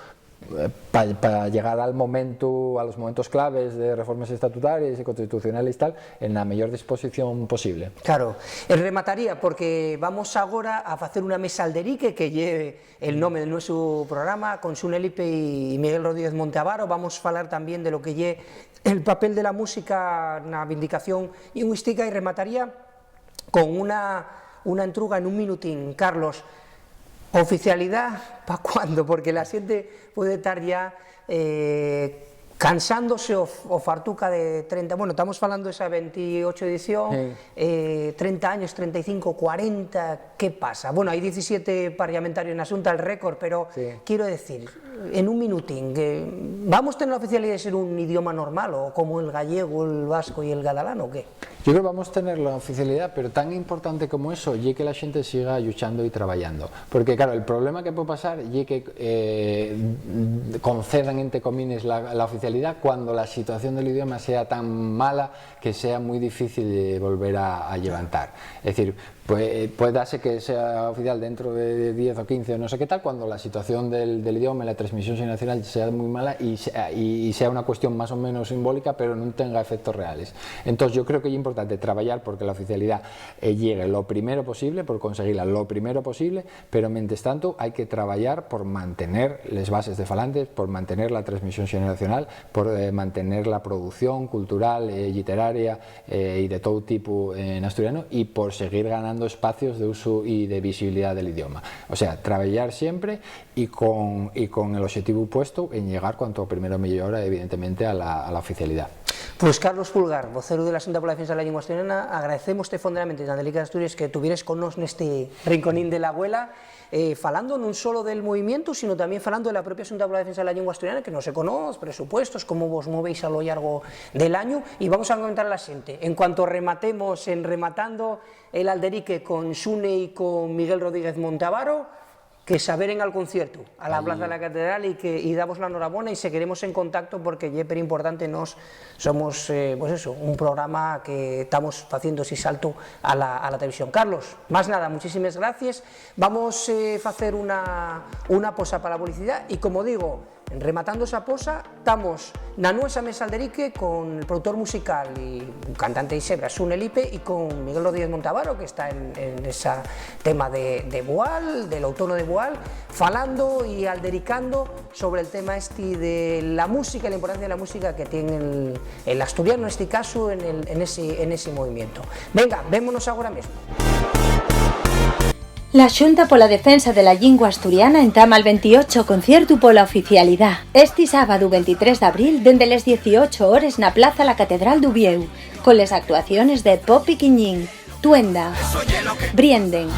eh, pa, pa llegar al momento, a los momentos claves de reformas estatutarias y constitucionales y tal, en la mejor disposición posible. Claro, eh, remataría, porque vamos agora a facer una mesa al derique, que lle el nome del nuesu programa, con Sune Lipe y Miguel Rodríguez Monteavaro. Vamos falar también de lo que lle el papel de la música na vindicación lingüística, y remataría con una, una entruga en un minutín. Carlos, oficialidá, ¿pa cuándo? Porque la xente puede tar ya, eh, cansándose o, o fartuca de treinta, bueno, estamos falando de esa veintiocho edición, sí, eh, treinta años, treinta y cinco, cuarenta, ¿qué pasa? Bueno, hay diecisiete parlamentarios na Xunta, el récord, pero quiero decir, en un minutín, que ¿vamos tener la oficialidá de ser un idioma normal, o como el gallego, el vasco y el catalán, o qué? Yo creo que vamos tener la oficialidá, pero tan importante como eso ye que la xente siga lluchando y trabayando. Porque, claro, el problema que puede pasar ye que, eh, concedan, entre comines, la, la oficialidá cuando la situación del idioma sea tan mala que sea muy difícil de volver a, a llevantar. Es decir, puede, puede darse que sea oficial dentro de diez o quince o no sé qué tal, cuando la situación del, del idioma y la transmisión xeneracional sea muy mala y sea, y, y sea una cuestión más o menos simbólica, pero no tenga efectos reales. Entonces, yo creo que es importante trabajar porque la oficialidad, eh, llegue lo primero posible, por conseguirla lo primero posible, pero mientras tanto hay que trabajar por mantener les bases de falantes, por mantener la transmisión xeneracional, por, eh, mantener la producción cultural, eh, literaria, eh, y de todo tipo en asturiano, y por seguir ganando espacios de uso y de visibilidad del idioma. O sea, trabajar siempre y con, y con el objetivo puesto en llegar cuanto primero mejor, evidentemente, a la, a la oficialidad. Pues Carlos Pulgar, vocero de la Xunta pola Defensa de la Llingua Asturiana, agradecemos fonderamente, Angélica de Asturias, que tuvieres con nos nesti rinconín de la güela, eh, falando non solo del movimientu, sino también falando de la propia Xunta pola Defensa de la Llingua Asturiana, que no se conoz, presupuestos, cómo vos movéis a lo llargo del añu, y vamos a comentar a la xente. En cuanto rematemos en Rematando el Alderique con Sune y con Miguel Rodríguez Monteavaro, que s'averen al conciertu a la Plaza de la Catedral y que, y davos la norabona y seguiremos en contacto porque ye per importante, nos somos, eh, pues eso, un programa que estamos faciendo ese salto a la, a la televisión. Carlos, más nada, muchísimas gracias. Vamos, eh, facer una, una posa para la publicidad y, como digo, rematando esa posa, tamos na nuesa mesa Alderique con el productor musical y cantante de Xebra, Sune Lipe, y con Miguel Rodríguez Monteavaro, que está en, en esa tema de, de Boal, del outono de Boal, falando y aldericando sobre el tema este de la música y la importancia de la música que tiene el, el asturiano, en este caso, en el, en ese, en ese movimiento. Venga, vémonos agora mesmo. La Xunta pola Defensa de la Llingua Asturiana entama el ventiocho conciertu pola oficialidá, esti sábadu ventitrés d'abril, dende les dieciocho hores na Plaza la Catedral d'Uviéu, con les actuaciones de Popi Quiñín, Tuenda, Brienden,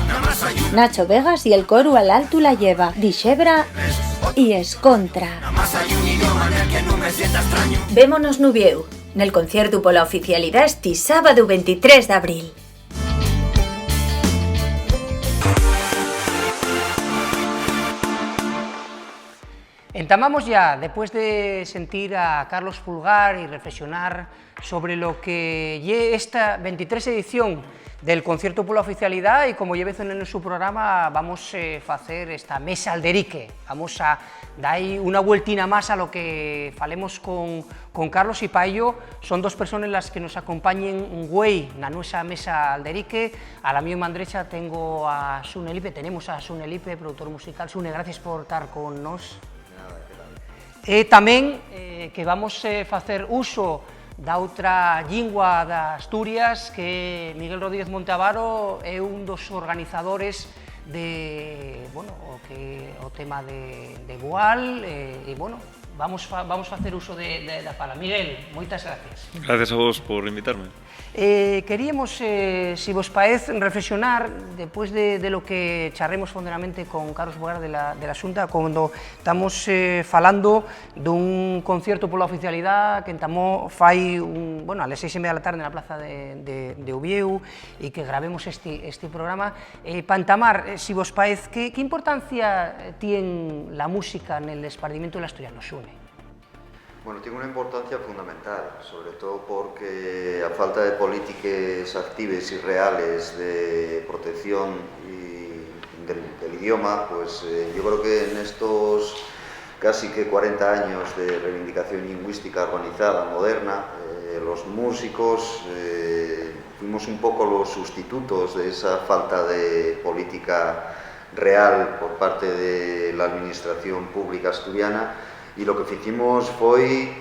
Nacho Vegas y el coru Al Altu la Lleva, Dixebra y Escontra. Vémonos n'Uviéu, nel conciertu pola oficialidá, esti sábadu ventitrés d'abril. Entamamos ya, después de sentir a Carlos Pulgar y reflexionar sobre lo que ye esta ventitrés edición del Concierto pola Oficialidá, y como ye vez en su programa, vamos, eh, facer esta mesa Alderique. Vamos a dar una vueltina más a lo que falemos con, con Carlos, y pa ello son dos personas las que nos acompañen güei na nuesa mesa Alderique. A la mi mandrecha tengo a Sune Lipe, tenemos a Sune Lipe, productor musical. Sune, gracias por tar con nos. Eh, tamén, eh, que vamos, eh, facer uso da outra llingua d'Asturias, que Miguel Rodríguez Monteavaro é un dos organizadores de, bueno, o que, o tema de, de Boal, eh, e, bueno, Vamos fa-, vamos facer uso de, de, da fala. Miguel, moitas gracias. Gracias a vos por invitarme. Eh, queríamos, eh, si vos paez, reflexionar, después de, de lo que charremos fonderamente con Carlos Bogar de la, de la Xunta, cuando estamos, eh, falando d'un concierto pola oficialidá que entamó fai un, bueno, a las seis y media de la tarde na plaza de, de, de Uvieu, y que grabemos este, este programa. Eh, pa entamar, eh, si vos paez, ¿qué, qué importancia, eh, tien la música nel espardimientu del asturiano, Xune? Bueno, tiene una importancia fundamental, sobre todo porque a falta de polítiques actives y reales de protección y del, del idioma, pues, eh, yo creo que en estos casi que cuarenta años de reivindicación lingüística organizada, moderna, eh, los músicos, eh, fuimos un poco los sustitutos de esa falta de política real por parte de la administración pública asturiana, y lo que hicimos fue,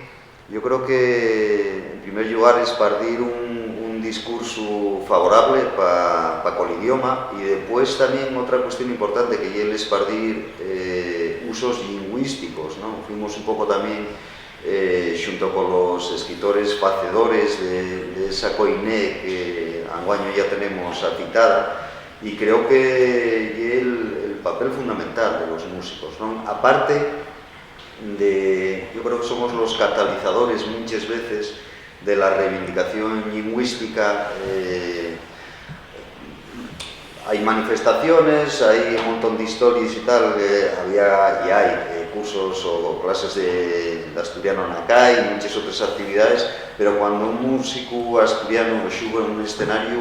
yo creo que, en primer lugar, espardir un, un discurso favorable pa, pa col idioma, y después también otra cuestión importante, que ye el espardir, eh, usos lingüísticos, ¿no? Fuimos un poco también, eh, xunto con los escritores, facedores de, de esa koiné que anguaño ya tenemos afitada, y creo que ye el, el papel fundamental de los músicos, ¿no? Aparte de, yo creo que somos los catalizadores muchas veces de la reivindicación lingüística. Eh, hay manifestaciones, hay un montón de historias y tal, eh, había y hay, eh, cursos o clases de, de asturiano en la calle, muchas otras actividades, pero cuando un músico asturiano sube a un escenario,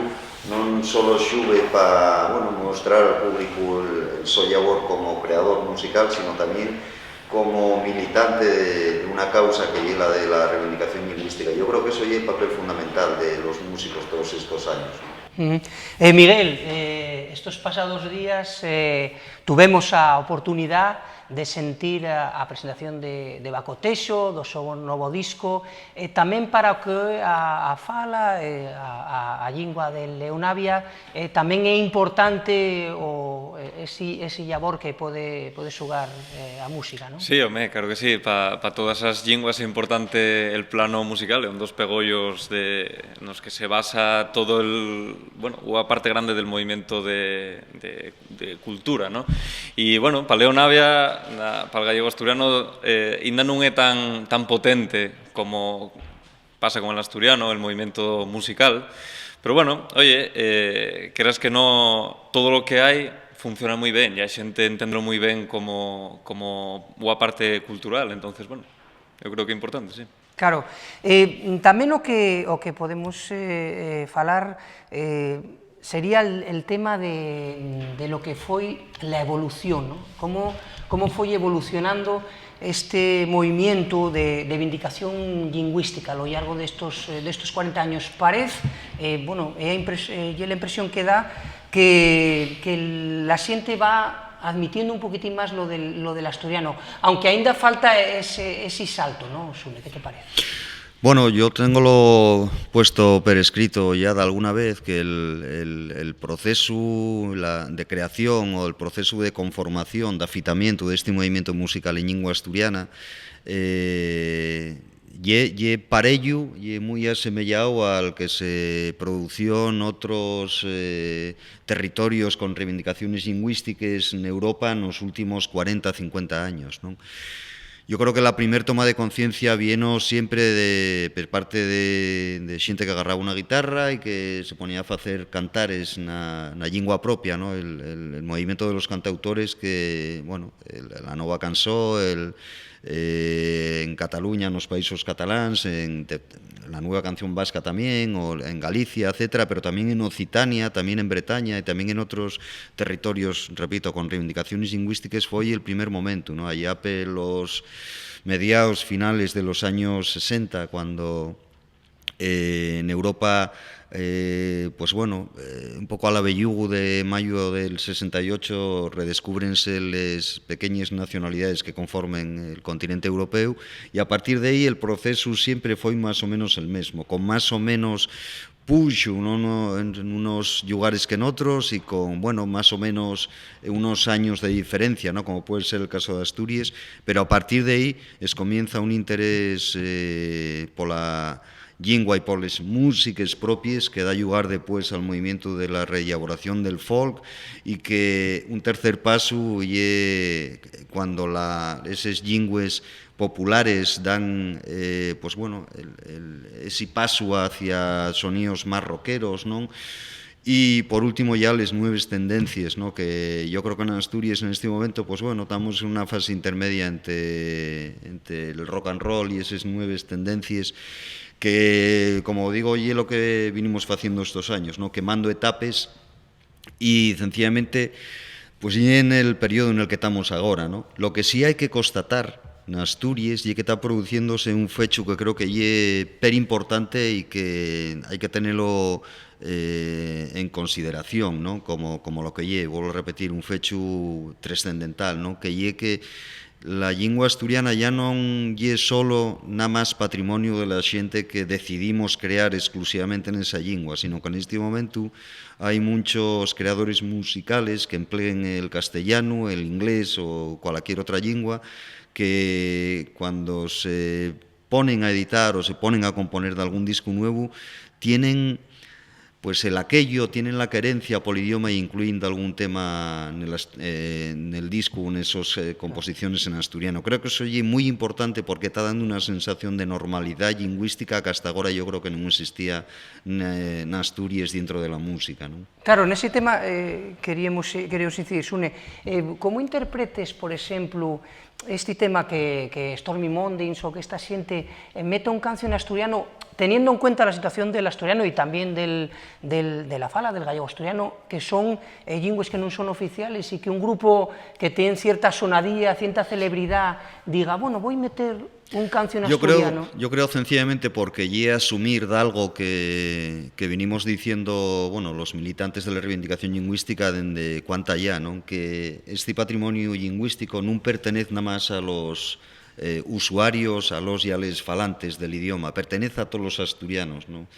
no solo sube para, bueno, mostrar al público el, el so labor como creador musical, sino también como militante de, de una causa que es la de la reivindicación lingüística. Yo creo que eso es el papel fundamental de los músicos todos estos años. Eh, Miguel, eh, estos pasados días, eh, tuvemos a oportunidá de sentir a, a presentación de, de Baco Teixo, do so novo disco, eh, tamén para que a, a fala, eh, a, a, a llingua de Leonavia, eh, tamén é importante o, eh, esi, esi llabor que pode, pode xugar, eh, a música, non? Sí, home, claro que sí. Pa, pa todas as llingües é importante el plano musical, é un dos pegollos de, nos que se basa todo el, bueno, unha parte grande del movimiento de, de, de cultura, ¿no? Y, bueno, pa Leonavia, na, pal gallego asturiano, eh, inda nun é tan, tan potente como pasa con el asturiano, el movimiento musical. Pero, bueno, oye, eh, queras que no, todo lo que hai funciona moi ben, e a xente entendelo moi ben como, como unha parte cultural, entonces, bueno, eu creo que é importante, sí. Claro. Eh, tamén o que, o que podemos, eh, eh, falar, eh, sería el, el tema de, de lo que foi la evolución, ¿no? Cómo, cómo foi evolucionando este movimiento de, de vindicación lingüística a lo llargo de estos, eh, de estos cuarenta años. Parez, eh, bueno, é a impres-, eh, ye la impresión que da que, que la xente va admitiendo un poquitín más lo del, lo del asturiano, aunque aínda falta ese, ese salto, ¿no, Xune? ¿Qué te parece? Bueno, yo téngolo puesto per escrito ya d'alguna vez, que el, el, el procesu, la, de creación o el procesu de conformación, d'afitamientu d'esti movimientu musical en llingua asturiana, eh, ye, ye parellu, ye mui asemeyáu al que se produció n'otros, eh, territorios con reivindicaciones llingüístiques n'Europa nos últimos cuarenta, cincuenta años, non? Yo creo que la primer toma de conciencia vieno siempre de, per parte de, de xente que agarraba una guitarra y que se ponía a facer cantares na, na llingua propia, ¿no? El, el, el movimiento de los cantautores que, bueno, el, la nova cançó, el, eh, en Cataluña, nos países catalans, en te-, la nueva canción vasca también, o en Galicia, etcétera, pero también en Occitania, también en Bretaña y también en otros territorios, repito, con reivindicaciones lingüístiques, foi el primer momento, ¿no? Allá pelos mediados, finales de los años sesenta, cuando, eh, en Europa, eh, pues bueno, eh, un poco al abellugu de mayo del sesenta y ocho, redescúbrense les pequeñes nacionalidades que conformen el continente europeu, y a partir de ahí el proceso siempre foi más o menos el mismo, con más o menos puxu, ¿no? No, en, en unos llugares que n'otros y con, bueno, más o menos, eh, unos años de diferencia, ¿no? Como puede ser el caso de Asturies, pero a partir de ahí escomienza un interés, eh, pola llingua y poles músiques propies que da llugar depués al movimientu de la rellaboración del folk, y que un tercer pasu ye cuando la, eses llingües populares dan, eh, pues bueno, el, el, esi pasu hacia soníos más rockeros, ¿non? Y por último ya les nueves tendencies, ¿no? Que yo creo que en Asturies en este momento, pues bueno, estamos en una fase intermedia entre, entre el rock and roll y eses nueves tendencies que, como digo, ye lo que vinimos faciendo estos años, ¿no? Quemando etapes y, sencillamente, pues, ye en el periodo en el que estamos agora, ¿no? Lo que sí hai que constatar n'Asturies ye que ta produciéndose un fechu que creo que ye perimportante y que hai que tenelo, eh, en consideración, ¿no? Como, como lo que ye, vuelvo a repetir, un fechu trascendental, ¿no? Que ye que la llingua asturiana ya non ye solo na más patrimoniu de la xente que decidimos crear exclusivamente nesa llingua, sino que nesti momentu hai munchos creadores musicales que empleen el castellanu, el inglés o cualquier otra llingua, que cuando se ponen a editar o se ponen a componer d'algún discu nuevu, tienen, pues, el aquello, tienen la querencia pol idioma e incluyen d'algún tema nel ast-, eh, nel discu o nesos, eh, composiciones en asturiano. Creo que eso ye mui importante porque ta dando una sensación de normalidá llingüística que hasta agora yo creo que nun existía ne-, n'Asturies dientro de la música, ¿non? Claro, nesi tema, eh, queríemos, queríos incidir, Sune, eh, ¿cómo interpretes, por exemplu, esti tema que, que Stormy Mondays o que esta xente, eh, meta un cancio en asturiano, teniendo en cuenta la situación del asturiano y también del, del, de la fala del gallego asturiano, que son, eh, llingües que nun son oficiales y que un grupo que ten cierta sonadía, cierta celebridá, diga, "Bueno, voi meter un cancio en asturiano"? Yo creo, yo creo sencillamente porque ye asumir d'algo que, que vinimos diciendo, bueno, los militantes de la reivindicación lingüística dende cuanta ya, ¿non? Que esti patrimoniu lingüístico nun pertenez na más a los, eh, usuarios, a los y a les falantes del idioma, pertenez a tolos asturianos, ¿non?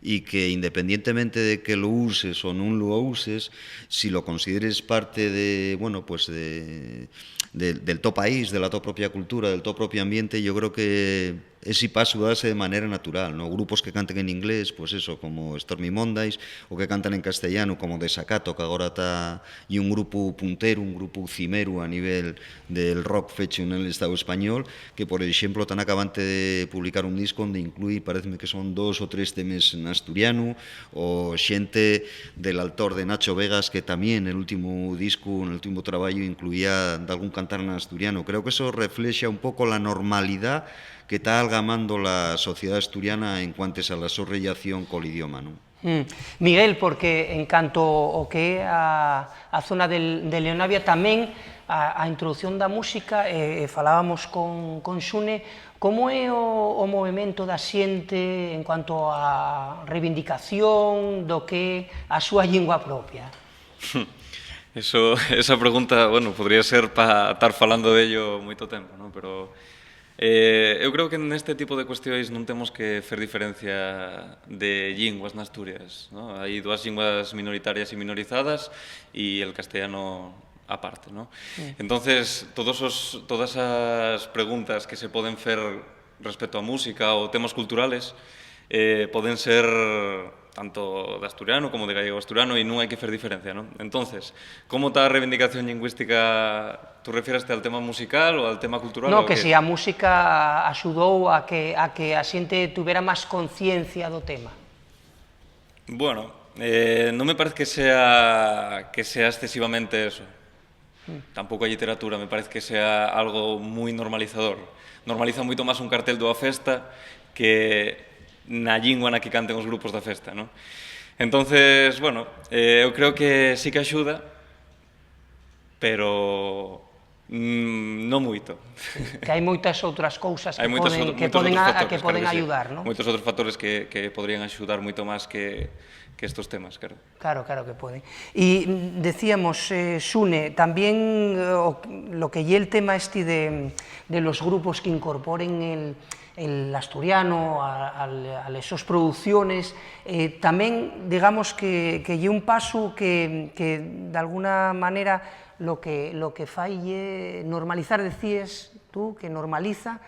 Y que independientemente de que lo uses o nun lo uses, si lo consideres parte de, bueno, pues de, de, del to país, de la to propia cultura, del to propio ambiente, yo creo que esi pasu dase de manera natural, ¿no? Grupos que canten en inglés, pues eso, como Stormy Mondays, o que cantan en castellano, como Desacato, que agora ta, ye un grupu punteru, un grupu cimeru a nivel del rock fechu nel Estao español, que, por exemplo, tán acabante de publicar un disco onde inclui, paréceme que son dos o tres temes en asturianu, o xente del altor de Nacho Vegas, que tamién nel últimu discu, nel últimu trabayu, incluía dalgún cantar en asturiano. Creo que eso reflexa un poco la normalidá que ta algamando la sociedá asturiana en cuantes a la so rellación col idioma, ¿non? Mm. Miguel, porque en canto o que a, a zona del, de Leonavia, tamén a, a introducción da música, eh, eh, falábamos con, con Xune, como é o, o movemento da xente en cuanto a reivindicación do que a súa llingua propia? Eso, esa pregunta, bueno, podría ser pa tar falando d'ello moito tempo, ¿no? Pero, eh, eu creo que neste tipo de cuestiones non temos que fer diferencia de llingües n'Asturias, ¿no? Hai dúas llingües minoritarias y minorizadas y el castellano aparte, ¿no? Mm. Entonces, todos os, todas as preguntas que se poden fer respecto a música o temas culturales, eh, poden ser tanto d'asturiano como de gallego-asturiano y nun hai que fer diferencia, ¿no? Entonces, ¿cómo ta a reivindicación lingüística? ¿Tú refiéreste al tema musical o al tema cultural? No, o que qué? Si a música axudou a que, a que a xente tuvera más conciencia do tema. Bueno, eh, non me parece que sea, que sea excesivamente eso. Mm. Tampoco a literatura me parece que sea algo moi normalizador. Normaliza moito más un cartel dunha festa que na llingua na que canten os grupos da festa, ¿no? Entonces, bueno, eh, eu creo que sí que axuda, pero, mm, non moito. Que hai moitas outras cousas que poden, que poden a-, que poden ayudar, ¿no? Hai moitos outros factores, claro que sí. Moitos outros factores que, que podrían axudar moito más que, que estos temas, claro. Claro, claro que poden. Y, mm, decíamos, eh, Xune, también, eh, o, lo que ye el tema este de, de los grupos que incorporen el, El asturiano, a, a, a les sos producciones, eh, también, digamos, que, que ye un pasu que, que, d'alguna manera, lo que, lo que fai ye normalizar, decíes tú, que normaliza,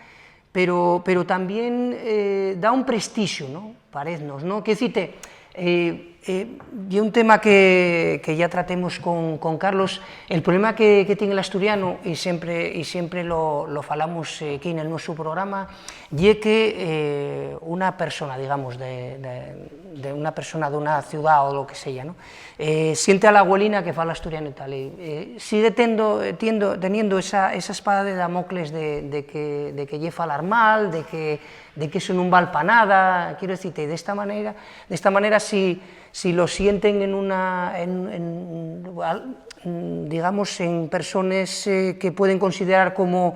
pero, pero también, eh, da un prestixu, ¿no? Pareznos, ¿no? Quiero decirte, eh, eh, ye un tema que, que ya tratemos con, con Carlos. El problema que, que tiene el asturiano, y siempre, y siempre lo, lo falamos, eh, aquí en el nuestro programa, ye que, eh, una persona, digamos, de, de, de una persona de una ciudad o lo que sea, ¿no? Eh, siente a la abuelina que fala asturiano y tal, y, eh, sigue tendo, tiendo, teniendo esa, esa espada de Damocles de, de que, de que ye falar mal, de que, de que eso nun val pa nada, quiero decirte, de esta manera, de esta manera, si, si lo sienten en una, en, en, al-, digamos, en persones, eh, que pueden considerar como,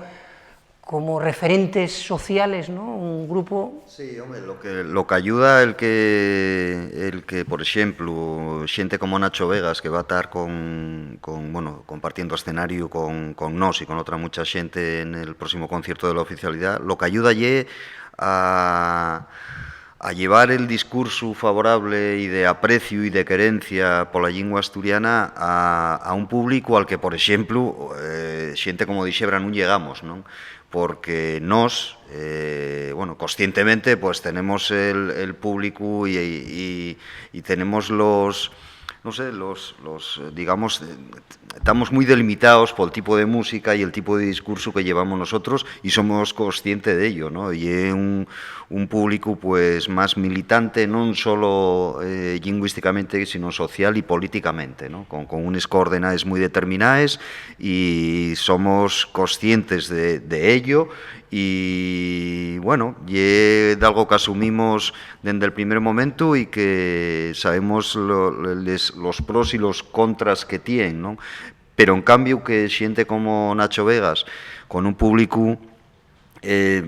como referentes sociales, ¿no? Un grupo. Sí, home, lo que, lo que ayuda el que, el que, por exemplu, xente como Nacho Vegas, que va a tar con, con, bueno, compartiendo escenario con, con nós y con otra mucha xente en el próximo concierto de la oficialidad, lo que ayuda ye a, a llevar el discursu favorable y de apreciu y de querencia pola llingua asturiana a, a un públicu al que, por exemplu, eh, xente como Dixebra nun llegamos, ¿non? Porque nós, eh, bueno, conscientemente, pues, tenemos el, el públicu y, y, y tenemos los, no sé, los, los, eh, digamos, eh, estamos muy delimitados por el tipo de música y el tipo de discurso que llevamos nosotros y somos conscientes de ello, ¿no? Y es un, un público, pues, más militante, non solo, eh, lingüísticamente, sino social y políticamente, ¿no? Con, con unes coordenades muy determinadas y somos conscientes de, de ello y, bueno, ye d'algo que asumimos dende el primer momento y que sabemos lo, les, los pros y los contras que tien, ¿no? Pero, en cambio, que xente como Nacho Vegas, con un público, eh,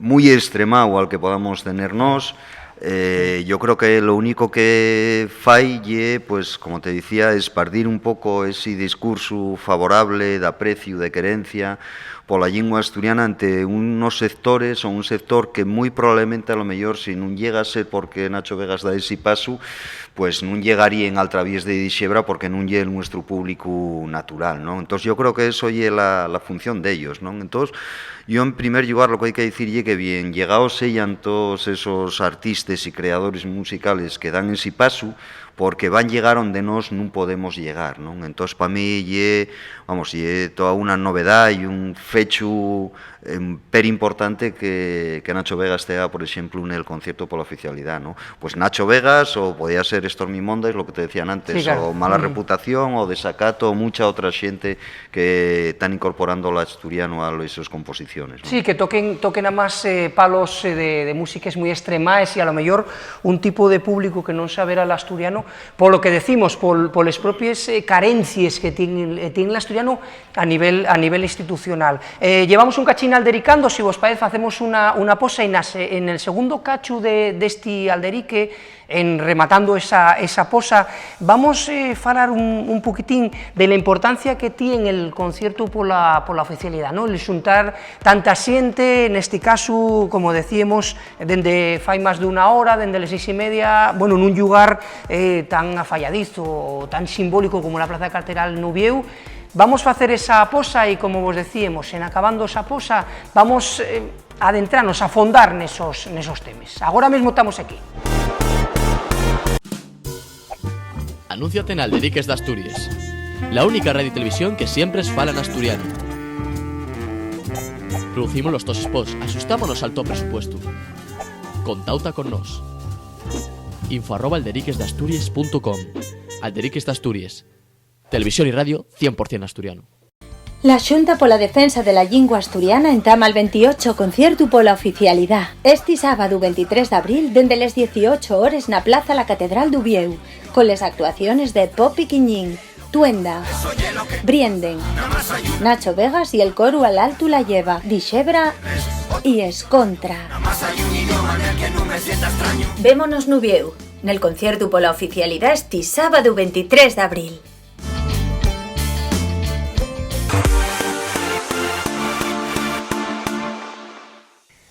muy estremao al que podamos tener nós, eh, yo creo que lo único que fai ye, pues, como te decía, espardir un poco ese discurso favorable, d'apreciu, de querencia pola llingua asturiana ante unos sectores o un sector que muy probablemente, a lo mellor, si nun llega a ser porque Nacho Vegas da ese paso, pues nun llegaríen al traviés de Dixebra porque nun ye el nuestro público natural, ¿no? Entonces, yo creo que eso ye la, la función d'ellos, ¿no? Entonces, yo, en primer llugar, lo que hai que dicir ye que, bien, llegaos seyan todos esos artistas y creadores musicales que dan ese paso, porque van llegar onde nós nun podemos llegar, ¿non? Entós, pa mí, ye, vamos, ye toda una novedá y un fechu, em, per importante que, que Nacho Vegas tea, por exemplu, nel concierto pola oficialidá, ¿no? Pues Nacho Vegas, o podía ser Stormy Mondays, lo que te decían antes, Sí, claro. o Mala Mm. Reputación, o Desacato, o mucha otra xente que tán incorporando l'asturianu a les sos composiciones, ¿no? Sí, que toquen, toquen amás, eh, palos, eh, de, de músiques mui estremaes y, a lo mellor, un tipo de público que non saberá l'asturianu, polo que decimos, pol, poles propies, eh, carencies que tien, eh, tien l'asturianu a nivel, a nivel institucional. Eh, llevamos un cachín aldericando, si vos paez, facemos una, una posa y nase, en el segundo cachu de, d'esti alderique, en rematando esa, esa posa, vamos, eh, falar un, un poquitín de la importancia que tien el concierto pola, pola oficialidá, ¿no? El xuntar tanta xente, nesti casu, como decíemos, dende fai más d'una hora, dende les seis y media, bueno, nun llugar, eh, tan afayadizo o tan simbólico como la Plaza Carteral n'Uviéu. Vamos facer esa posa y, como vos decíemos, en acabando esa posa, vamos, eh, adentranos, afondar nesos, nesos temes. Agora mesmo tamos aquí. Anúnciate n'Alderiques d'Asturies, la única radio y televisión que siempre fala n'asturianu. Producimos los tos spots, axustámonos al to presupuestu. Contauta con nós. Info arroba alderiquesdasturies punto com. Alderiques d'Asturies. Televisión y radio cien por cien asturiano. La Xunta pola Defensa de la Llingua Asturiana entama el ventiocho conciertu pola oficialidá, esti sábadu ventitrés d'abril, dende les dieciocho hores na Plaza la Catedral d'Uviéu, con les actuaciones de Popi Quiñín, Tuenda, Brienden, Nacho Vegas y el coru Al Altu la Lleva, Dixebra y Escontra. Vémonos n'Uviéu, nel conciertu pola oficialidá esti sábadu ventitrés d'abril.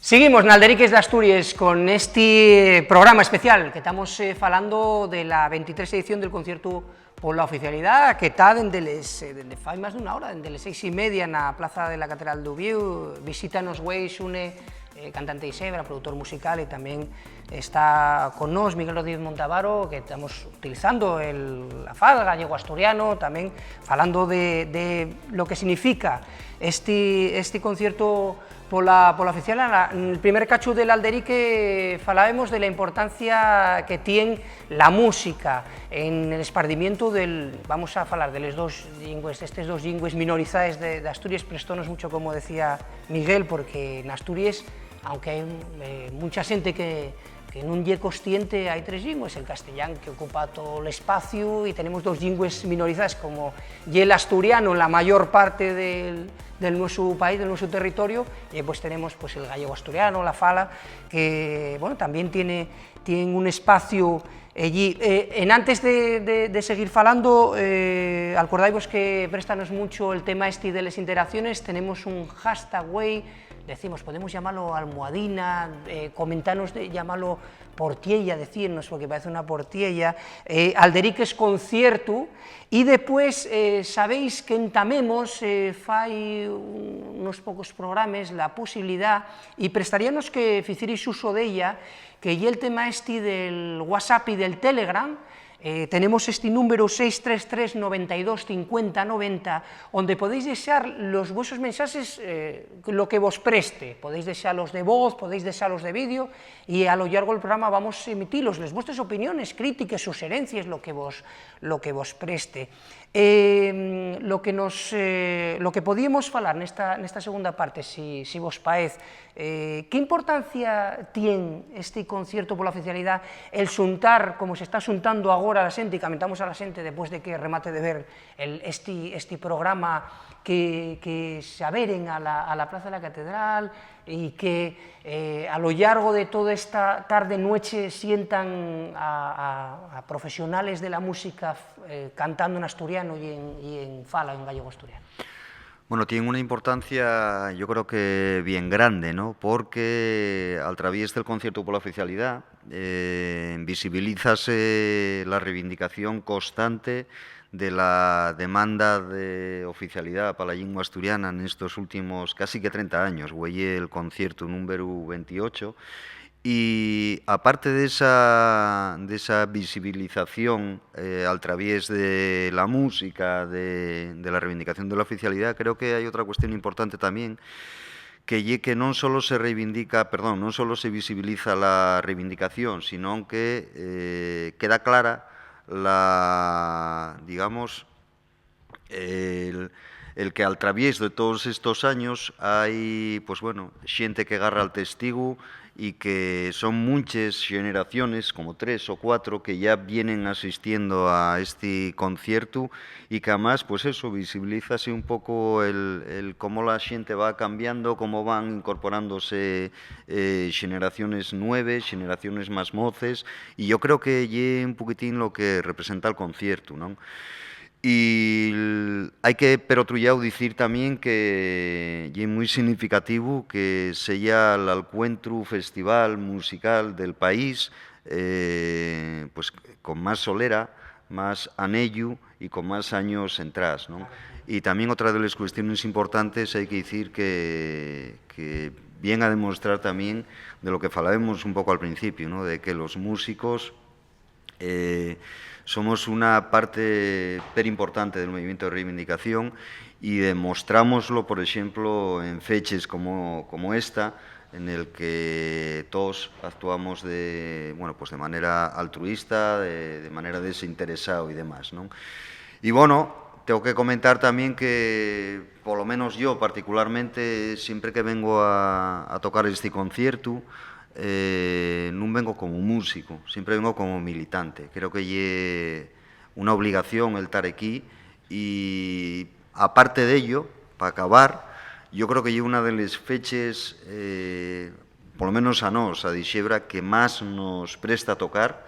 Seguimos n'Alderiques d'Asturies con esti programa especial que tamos, eh, falando de la ventitrés edición del conciertu pola oficialidá, que ta dende les, eh, dende fai más d'una hora, dende les seis y media na Plaza de la Catedral d'Uviéu. Visítanos güei Xune, eh, cantante y sebra, productor musical, y tamién está con nós Miguel Rodríguez Montavaro, que tamos utilizando el, la fal gallego-asturiano, tamién falando de, de lo que significa esti, esti conciertu pola, pola oficialidá. Nel primer cachu del Alderique falábemos de la importancia que tien la música en el espardimientu del, vamos a falar de les dos llingües, estes dos llingües minorizaes de, d'Asturies. Prestónos mucho, como decía Miguel, porque n'Asturies, aunque hai, eh, muncha xente que, que nun ye consciente, hai tres llingües: el castellán, que ocupa todo l'espaciu, y tenemos dos llingües minorizaes, como ye l'asturiano en la mayor parte del, del nuesu país, del nuesu territorio, y pues tenemos, pues, el gallego-asturiano, la fala, que, bueno, tamién tiene, tien un espaciu ellí. Eh, enantes de, de, de seguir falando, eh, alcordaivos que préstanos mucho el tema esti de les interacciones. Tenemos un hashtag güei, decimos, podemos llamalo almohadina, eh, comentanos de llamalo portiella, decirnos, porque parece una portiella, eh, Alderiques Conciertu, y depués, eh, sabéis que entamemos, eh, fai un, unos pocos programes la posibilidá, y prestaríanos que ficiris uso d'ella, que ye el tema esti del WhatsApp y del Telegram. Eh, tenemos esti númberu, seis tres tres, noventa y dos, cincuenta, noventa, onde podéis dexar los vuesos mensaxes, eh, lo que vos preste. Podéis dexalos de voz, podéis dexalos de vídeo, y a lo llargo del programa vamos a emitilos, les vuestres opiniones, crítiques, suxerencies, lo que vos, lo que vos preste. Eh, lo que nos, eh, lo que podíemos falar nesta, nesta segunda parte, si, si vos paez, eh, ¿qué importancia tien esti conciertu pola oficialidá, el xuntar, como se está xuntando agora la xente, y camentamos a la xente depués de que remate de ver el, esti, esti programa, que, que se averen a la, a la Plaza de la Catedral, y que, eh, a lo llargo de toda esta tarde, nueche, sientan a, a, a profesionales de la música, eh, cantando en asturiano y en, y en fala, en gallego-asturiano? Bueno, tien una importancia, yo creo que bien grande, ¿no? Porque al traviés del conciertu pola oficialidá, eh, visibilízase la reivindicación constante de la demanda de oficialidá pa la llingua asturiana nestos últimos casi que trenta años, güei el conciertu númberu ventiocho. Y aparte de esa, de esa visibilización, eh, al traviés de la música, de, de la reivindicación de la oficialidá, creo que hai otra cuestión importante tamién, que ye que non solo se reivindica, perdón, non solo se visibiliza la reivindicación, sino que, eh, queda clara la, digamos, el, el que al traviés de todos estos años hai, pues bueno, xente que garra al testigu y que son munches xeneraciones, como tres o cuatro, que ya vienen asistiendo a este concierto y que además, pues eso, visibilízase un poco el, el cómo la xente va cambiando, cómo van incorporándose, eh, xeneraciones nueves, xeneraciones más moces, y yo creo que ye un poquitín lo que representa el concierto, ¿no? Y l-, hai que, per otru llau, dicir tamién que ye mui significativo que seya l'alcuentru festival musical del país, eh, pues, con más solera, más aneyu y con más años entrás, ¿no? Y tamién otra de les cuestiones importantes, hai que dicir que, que vien a demostrar tamién de lo que falábemos un poco al principio, ¿no? De que los músicos, eh, somos una parte perimportante del movimiento de reivindicación y demostrámoslo, por exemplo, en feches como, como esta, en el que todos actuamos de, bueno, pues de manera altruista, de, de manera desinteresao y demás, ¿non? Y, bueno, tengo que comentar también que, polo menos yo particularmente, siempre que vengo a, a tocar este concierto, eh, nun vengo como músico, siempre vengo como militante. Creo que ye una obligación el tar aquí y, aparte d'ello, pa acabar, yo creo que ye una de les feches, eh, polo menos a nós, a Dixebra, que más nos presta tocar,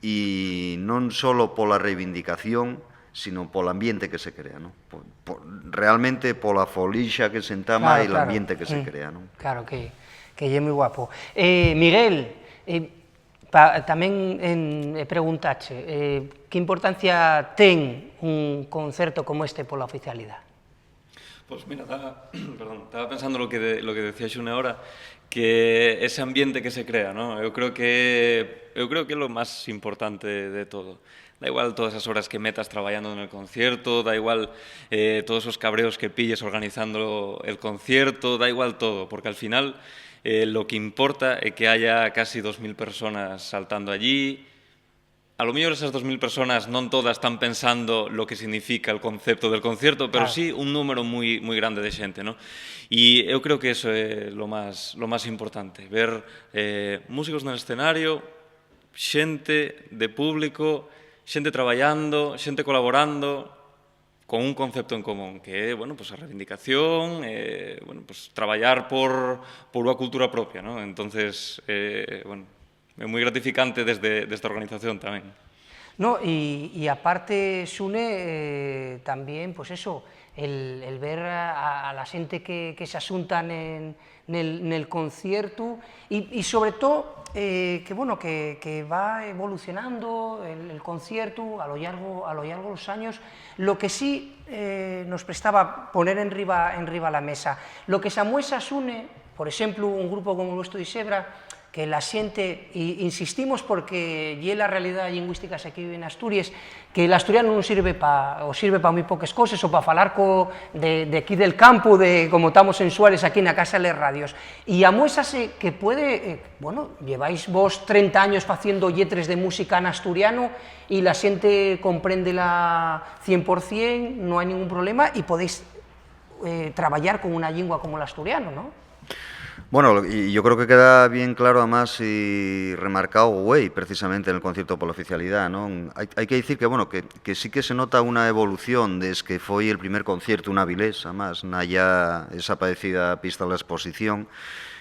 y non solo pola reivindicación, sino pol ambiente que se crea, ¿no? Po-, po-, realmente pola folixa que se entama. Claro, y claro. L'ambiente que se Mm. crea, ¿no? Claro que, Que ye mui guapo. Eh, Miguel, eh, pa, tamén en, eh, preguntache, eh, ¿qué importancia ten un concerto como este pola oficialidá? Pues mira, taba, perdón, taba pensando lo que de-, lo que decía Xune ahora, que ese ambiente que se crea, ¿no? Eu creo que, eu creo que é lo más importante de todo. Da igual todas esas horas que metas trabayando en el concierto, da igual, eh, todos esos cabreos que pilles organizando el concierto, da igual todo, porque al final, eh, lo que importa é que haya casi dos mil personas saltando allí. A lo mellor esas dos mil personas non todas están pensando lo que significa el concepto del concierto, pero Claro. sí un número mui, mui grande de xente, ¿no? Y eu creo que eso é lo más, lo más importante, ver, eh, músicos nel escenario, xente de público, xente trabayando, xente colaborando con un concepto en común, que é, bueno, pues a reivindicación, eh, bueno, pues trabayar por, por unha cultura propia, ¿no? Entonces, eh, bueno, é moi gratificante desde, desde a organización tamén. No, y, y aparte, Xune, eh, también, pues eso, el, el ver a, a la xente que, que se asuntan en, nel, nel conciertu, y, y sobre todo, eh, que, bueno, que, que va evolucionando el, el conciertu a lo llargo, a lo llargo de los años. Lo que sí, eh, nos prestaba poner en riba, en riba la mesa, lo que s'amuesa, Xune, por exemplu, un grupo como el vuestro de Xebra, que la xente, y insistimos porque ye la realidá lingüística que vive en Asturies, que l'asturianu nun sirve pa, o sirve pa mui poques coses, o pa falar co, de, de aquí del campu, de, como tamos en Suárez, aquí na Casa de les Radios. Y amuésase que puede, eh, bueno, lleváis vos trenta años faciendo lletres de música en asturiano, y la xente compréndela cien por cien, no hai ningún problema, y podéis, eh, trabayar con una llingua como l'asturiano, ¿no? Bueno, lo, y yo creo que queda bien claro, además, y remarcado güei, precisamente, en el concierto pola oficialidá, ¿no? Hai, hai que dicir que, bueno, que, que sí que se nota una evolución desde que foi el primer concierto, una vilés, además, na ya esa padecida pista la exposición,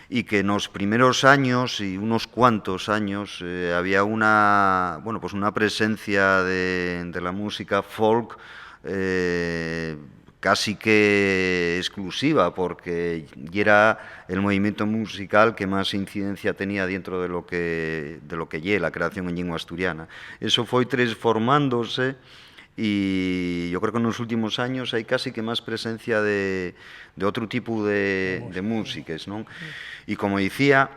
y que nos primeros años, y unos cuantos años, eh, había una, bueno, pues una presencia de, de la música folk, eh, casi que exclusiva, porque yera el movimiento musical que más incidencia tenía dentro de lo que, de lo que ye la creación en llingua asturiana. Eso foi transformándose, y yo creo que en los últimos años hai casi que más presencia de, de otro tipo de, de músiques, ¿no? Y como decía,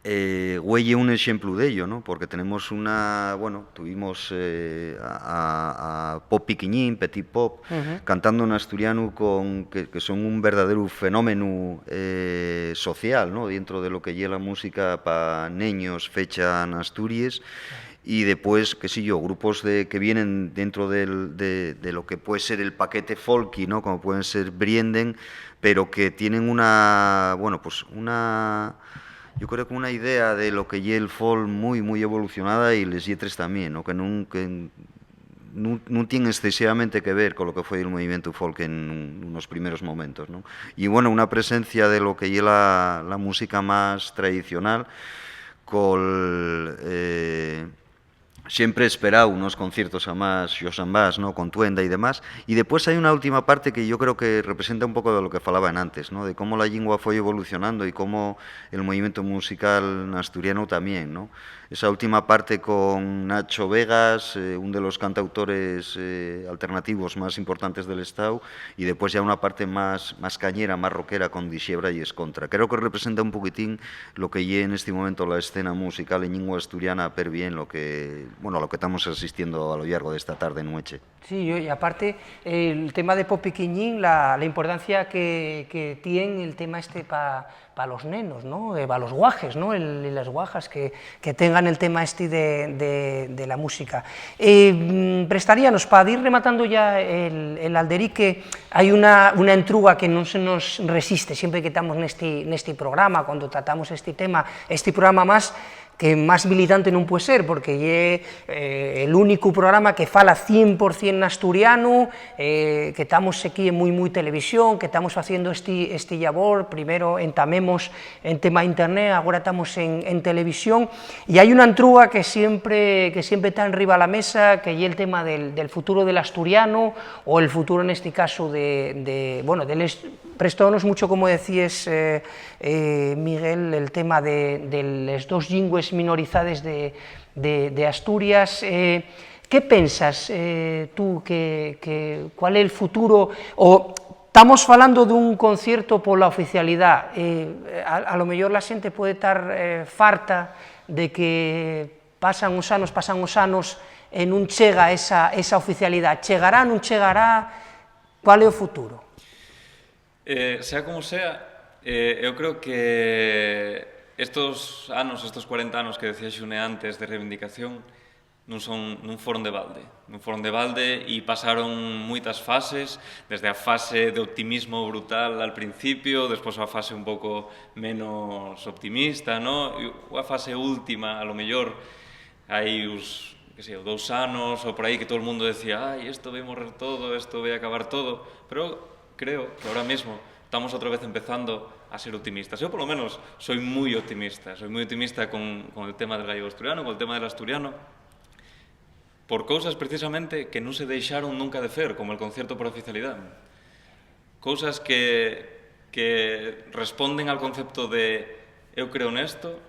eh, güei ye un exemplu d'ello, ¿no? Porque tenemos una, bueno, tuvimos, eh, a, a, a Pop Piquiñín, Petit Pop, cantando en asturiano, con, que, que son un verdadero fenómeno, eh, social, ¿no? Dentro de lo que ye la música pa neños fecha en Asturies. Y después, qué sé yo, grupos de, que vienen dentro del, de, de lo que puede ser el paquete folky, ¿no? Como pueden ser Brienden, pero que tienen una, bueno, pues una, yo creo que una idea de lo que ye el folk muy, muy evolucionada, y les lletres también, ¿no? Que nun, que nun, nun tienen excesivamente que ver con lo que fue el movimiento folk en un, unos primeros momentos, ¿no? Y bueno, una presencia de lo que ye la, la música más tradicional, col, eh, siempre esperado unos conciertos a más Xosambás, ¿no? Con tuenda y demás. Y después hay una última parte que yo creo que representa un poco de lo que falaba en antes, ¿no? De cómo la llingua foi evolucionando y cómo el movimiento musical asturiano también, ¿no? Esa última parte con Nacho Vegas, eh, un de los cantautores, eh, alternativos más importantes del estao, y después ya una parte más, más cañera, más rockera con Dixebra y Escontra. Creo que representa un poquitín lo que ye en este momento la escena musical en llingua asturiana, per bien lo que, bueno, a lo que estamos asistiendo a lo llargo de esta tarde, nueche. Sí, yo, y aparte, el tema de Pop Piquiñín, la, la importancia que, que tien el tema este pa, pa los nenos, ¿no? Eh, pa los guajes, ¿no? El, y las guajas que, que tengan el tema este de, de, de la música. Eh, mm, prestaríanos, pa ir rematando ya el, el alderique, hai una, una entruga que non se nos resiste, siempre que estamos nesti, nesti programa, cuando tratamos este tema, este programa más, que más militante nun puede ser, porque ye, eh, el único programa que fala cien por cien n'asturianu, eh, que tamos aquí en Mui Mui Televisión, que tamos faciendo esti, esti llabor, primero entamemos en tema internet, agora tamos en, en televisión, y hai una entrúa que siempre, que siempre ta enriba la mesa, que ye el tema del, del futuro del asturiano, o el futuro, nesti caso, de, de, bueno, de les, prestonos mucho, como decíes, eh, eh, Miguel, el tema de, de les dos llingües minorizaes de, de, de Asturias. Eh, ¿qué pensas, eh, tú, que, que, cuál es el futuro? O tamos falando d'un concierto pola oficialidá. Eh, a, a lo mellor la xente puede tar, eh, farta de que pasan os anos, pasan os anos, e nun chega esa, esa oficialidá. Chegará, nun chegará? ¿Cuál é o futuro? Eh, sea como sea, eh, eu creo que estos anos, estos cuarenta anos que decía Xune antes de reivindicación, nun, son, nun foron de balde. Nun foron de balde y pasaron muitas fases, desde a fase de optimismo brutal al principio, despois a fase un poco menos optimista, ¿no? Y a fase última, a lo mellor, hai uns, qué sé, dous anos o por aí que todo el mundo decía, "Ay, esto va a morrer todo, esto va a acabar todo", pero creo que ahora mismo estamos otra vez empezando a ser optimistas. Yo, por lo menos, soy muy optimista. Soy muy optimista con, con el tema del gallego asturiano, con el tema del asturiano, por cosas precisamente que no se dejaron nunca de hacer, como el concierto por oficialidad. Cosas que, que responden al concepto de "eu creo nesto,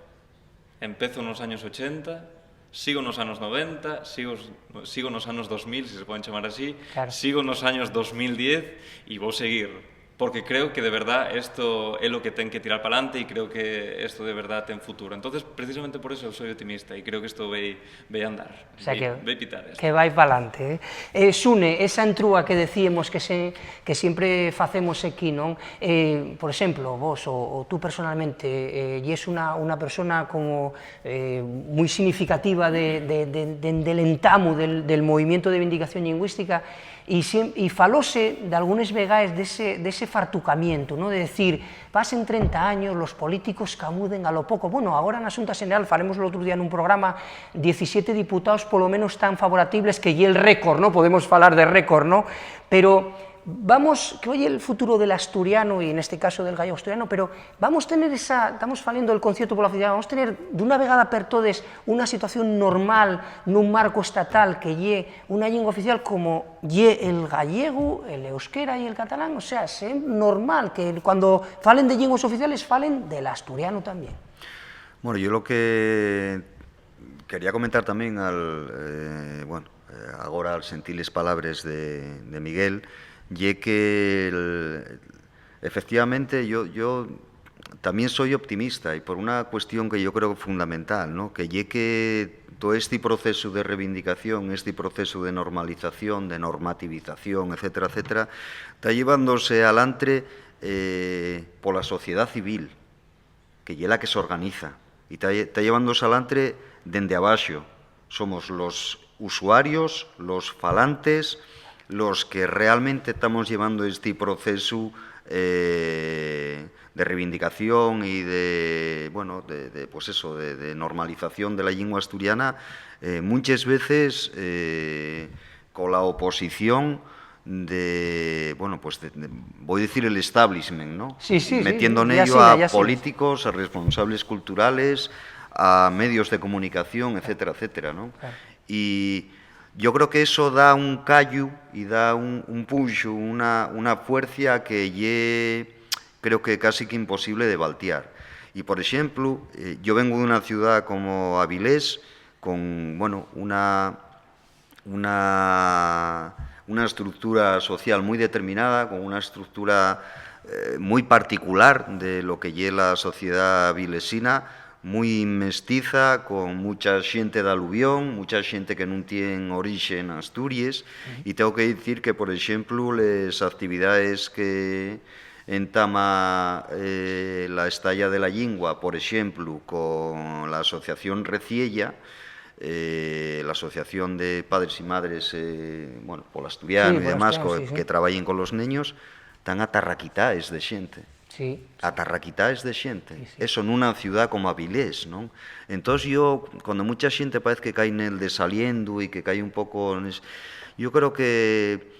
empezo nos años ochenta, sigo nos anos noventa, sigo, sigo nos anos dos mil, si se pueden chamar así, Claro. sigo nos años dos mil diez y vou seguir, porque creo que de verdad esto é lo que ten que tirar pa'lante y creo que esto de verdad ten futuro". Entonces, precisamente por eso soy optimista y creo que esto vai, vai andar, O sea vai, que, vai pitar esto. Que vai pa'lante, eh. Eh, Xune, esa entrúa que decíemos que, se, que siempre facemos aquí, non? Eh, por exemplo, vos o, o tú personalmente, eh, yes una, una persona como, eh, mui significativa de, de, de, de, del entamu del, del movimiento de vindicación lingüística, y, siem- y falóse d'algunes vegaes d'ese, d'ese fartucamientu, ¿no? De decir, pasen trenta años, los políticos camuden a lo poco. Bueno, agora na Xunta Xeneral, falémoslo l'otru día nun programa, diecisiete diputaos polo menos tan favoratibles, que ye el récord, ¿no? Podemos falar de récord, ¿no? Pero vamos, que hoy el futuro del asturiano, y en este caso del gallego asturiano, pero vamos tener esa, estamos faliendo del concierto pola oficialidá, vamos tener d'una vegada per todes una situación normal nun marco estatal que ye una llingua oficial como ye el gallego, el euskera y el catalán. O sea, es normal que cuando falen de llenguas oficiales falen del asturiano también. Bueno, yo lo que quería comentar también al, eh, bueno, eh, agora al sentir las palabras de, de Miguel, ye que el, efectivamente yo, yo también soy optimista y por una cuestión que yo creo fundamental, ¿no? Que ye que todo este proceso de reivindicación, este proceso de normalización, de normativización, etcétera, etcétera, está llevándose alantre, eh, por la sociedad civil, que ye la que s'organiza, y ta, ta llevándose alantre dende abaxo. Somos los usuarios, los falantes, los que realmente estamos llevando este proceso, eh, de reivindicación y de, bueno, de, de, pues eso, de, de normalización de la lengua asturiana, eh, muchas veces, eh, con la oposición de, bueno, pues de, de, voy a decir el establishment, ¿no? Sí, sí, sí, Metiendo en ya ello sí, a ya sí. Políticos, a responsables culturales, a medios de comunicación, etcétera, etcétera, ¿no? Claro. Y yo creo que eso da un callo y da un, un punxo, una, una fuerza que ye, creo que casi que imposible de baltiar. Y, por ejemplo, eh, yo vengo de una ciudad como Avilés, con, bueno, una, una, una estructura social muy determinada, con una estructura, eh, muy particular de lo que ye la sociedad avilesina, muy mestiza, con mucha xente d'aluvión, mucha xente que nun tien orixe en Asturies, y tengo que dicir que, por exemplu, les actividades que entama, eh, la Estalla de la Llingua, por exemplu, con la asociación Reciella, eh, la asociación de padres y madres, eh, bueno, por asturiano Sí, y por demás, asturiano, co- sí, sí. Que trabajen con los niños, tan atarraquitaes de xente. Sí. Atarraquitaes de xente. Sí, sí. Eso nuna ciudá como Avilés, non? Entós, yo, cuando mucha xente parece que cai nel desaliendu y que cai un poco nes-, yo creo que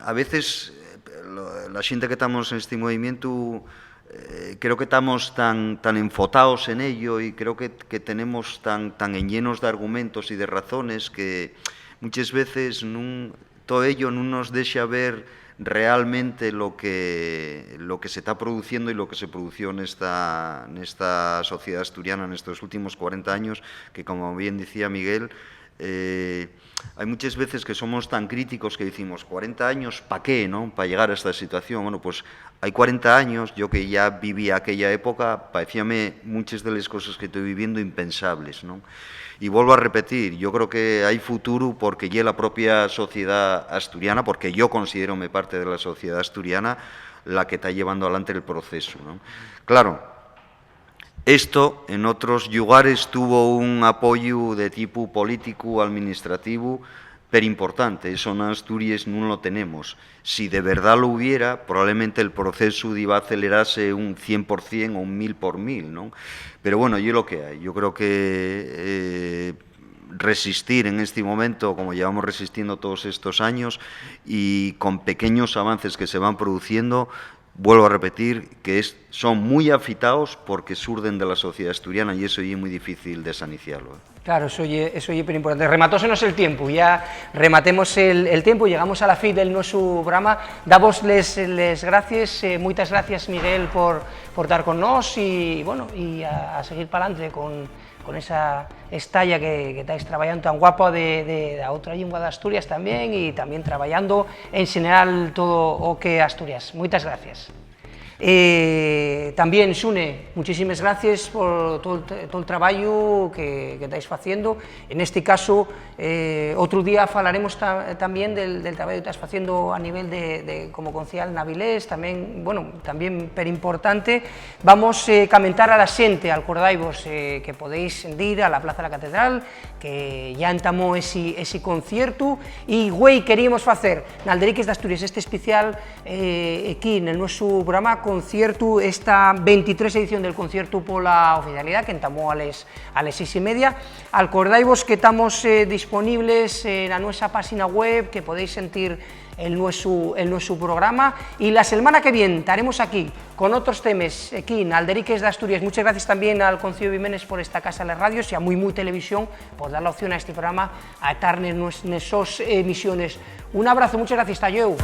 a veces, eh, lo, la xente que tamos nesti movimientu, eh, creo que tamos tan, tan enfotaos en ello y creo que, que tenemos tan, tan enllenos d'argumentos y de razones que muches veces nun, todo ello nun nos dexa ver realmente lo que, lo que se ta produciendo y lo que se produció nesta, nesta sociedá asturiana nestos últimos cuarenta años, que, como bien dicía Miguel, eh, hai muches veces que somos tan críticos que dicimos, "Cuarenta años, pa qué, non? Pa llegar a esta situación". Bueno, pues hai cuarenta años, yo que ya viví aquella época, paecíame muches de les coses que toi viviendo impensables, non? Y vuelvo a repetir, yo creo que hai futuru porque ye la propia sociedá asturiana, porque yo considérome parte de la sociedá asturiana, la que ta llevando alante el procesu, non? Claro, esto en otros llugares tuvo un apoyu de tipu políticu, alministrativu, pero importante. Eso en Asturies nun lo tenemos. Si de verdá lo hubiera, probablemente el procesu diba acelerase un cien por cien o un mil por mil, non? Pero bueno, ye lo que hai. Yo creo que, eh, resistir en este momento, como llevamos resistiendo todos estos años, y con pequeños avances que se van produciendo, vuelvo a repetir que es, son muy afitaos porque surden de la sociedá asturiana y eso ye muy difícil de sanicialo, ¿eh? Claro, eso ye, eso ye perimportante. Rematósenos el tiempu, ya rematemos el, el tiempu, llegamos a la fin del nuesu programa. Davos les, les gracies, eh, muitas gracias, Miguel, por, por tar con nós y, bueno, y a, a seguir pa'lante con, con esa estaya que, que tais trabayando tan guapa de, de, de otra llingua d'Asturias tamién, y tamién trabayando en xeneral todo o que Asturias. Muitas gracias. Eh, tamién, Xune, muchísimes gracies por tol, tol trabayu que, que tais faciendo. En este caso, eh, otru día falaremos ta-, tamién del, del trabayu que tais faciendo a nivel de, de, como concejal n'Avilés, tamién, bueno, tamién perimportante. Vamos, eh, camentar a la xente, alcordaivos, eh, que podéis dir a la Plaza de la Catedral, que ya entamó esi, esi conciertu, y güei queríamos facer n'Alderiques d'Asturias este especial, eh, equí nel nuesu programa conciertu, esta ventitrés edición del conciertu pola oficialidá, que entamó a les, a les seis y media. Alcordaivos que tamos, eh, disponibles, eh, na nuesa páxina web, que podéis sentir el nuesu, el nuesu programa. Y la selmana que vien taremos aquí con otros temes, equí n'Alderiques d'Asturias. Muchas gracias tamién al Conceyu de Bimenes por esta casa de les radios y a Mui Mui Televisión por dar la opción a este programa a tar nes, nes sos emisiones. Un abrazo, muchas gracias, ta llueu.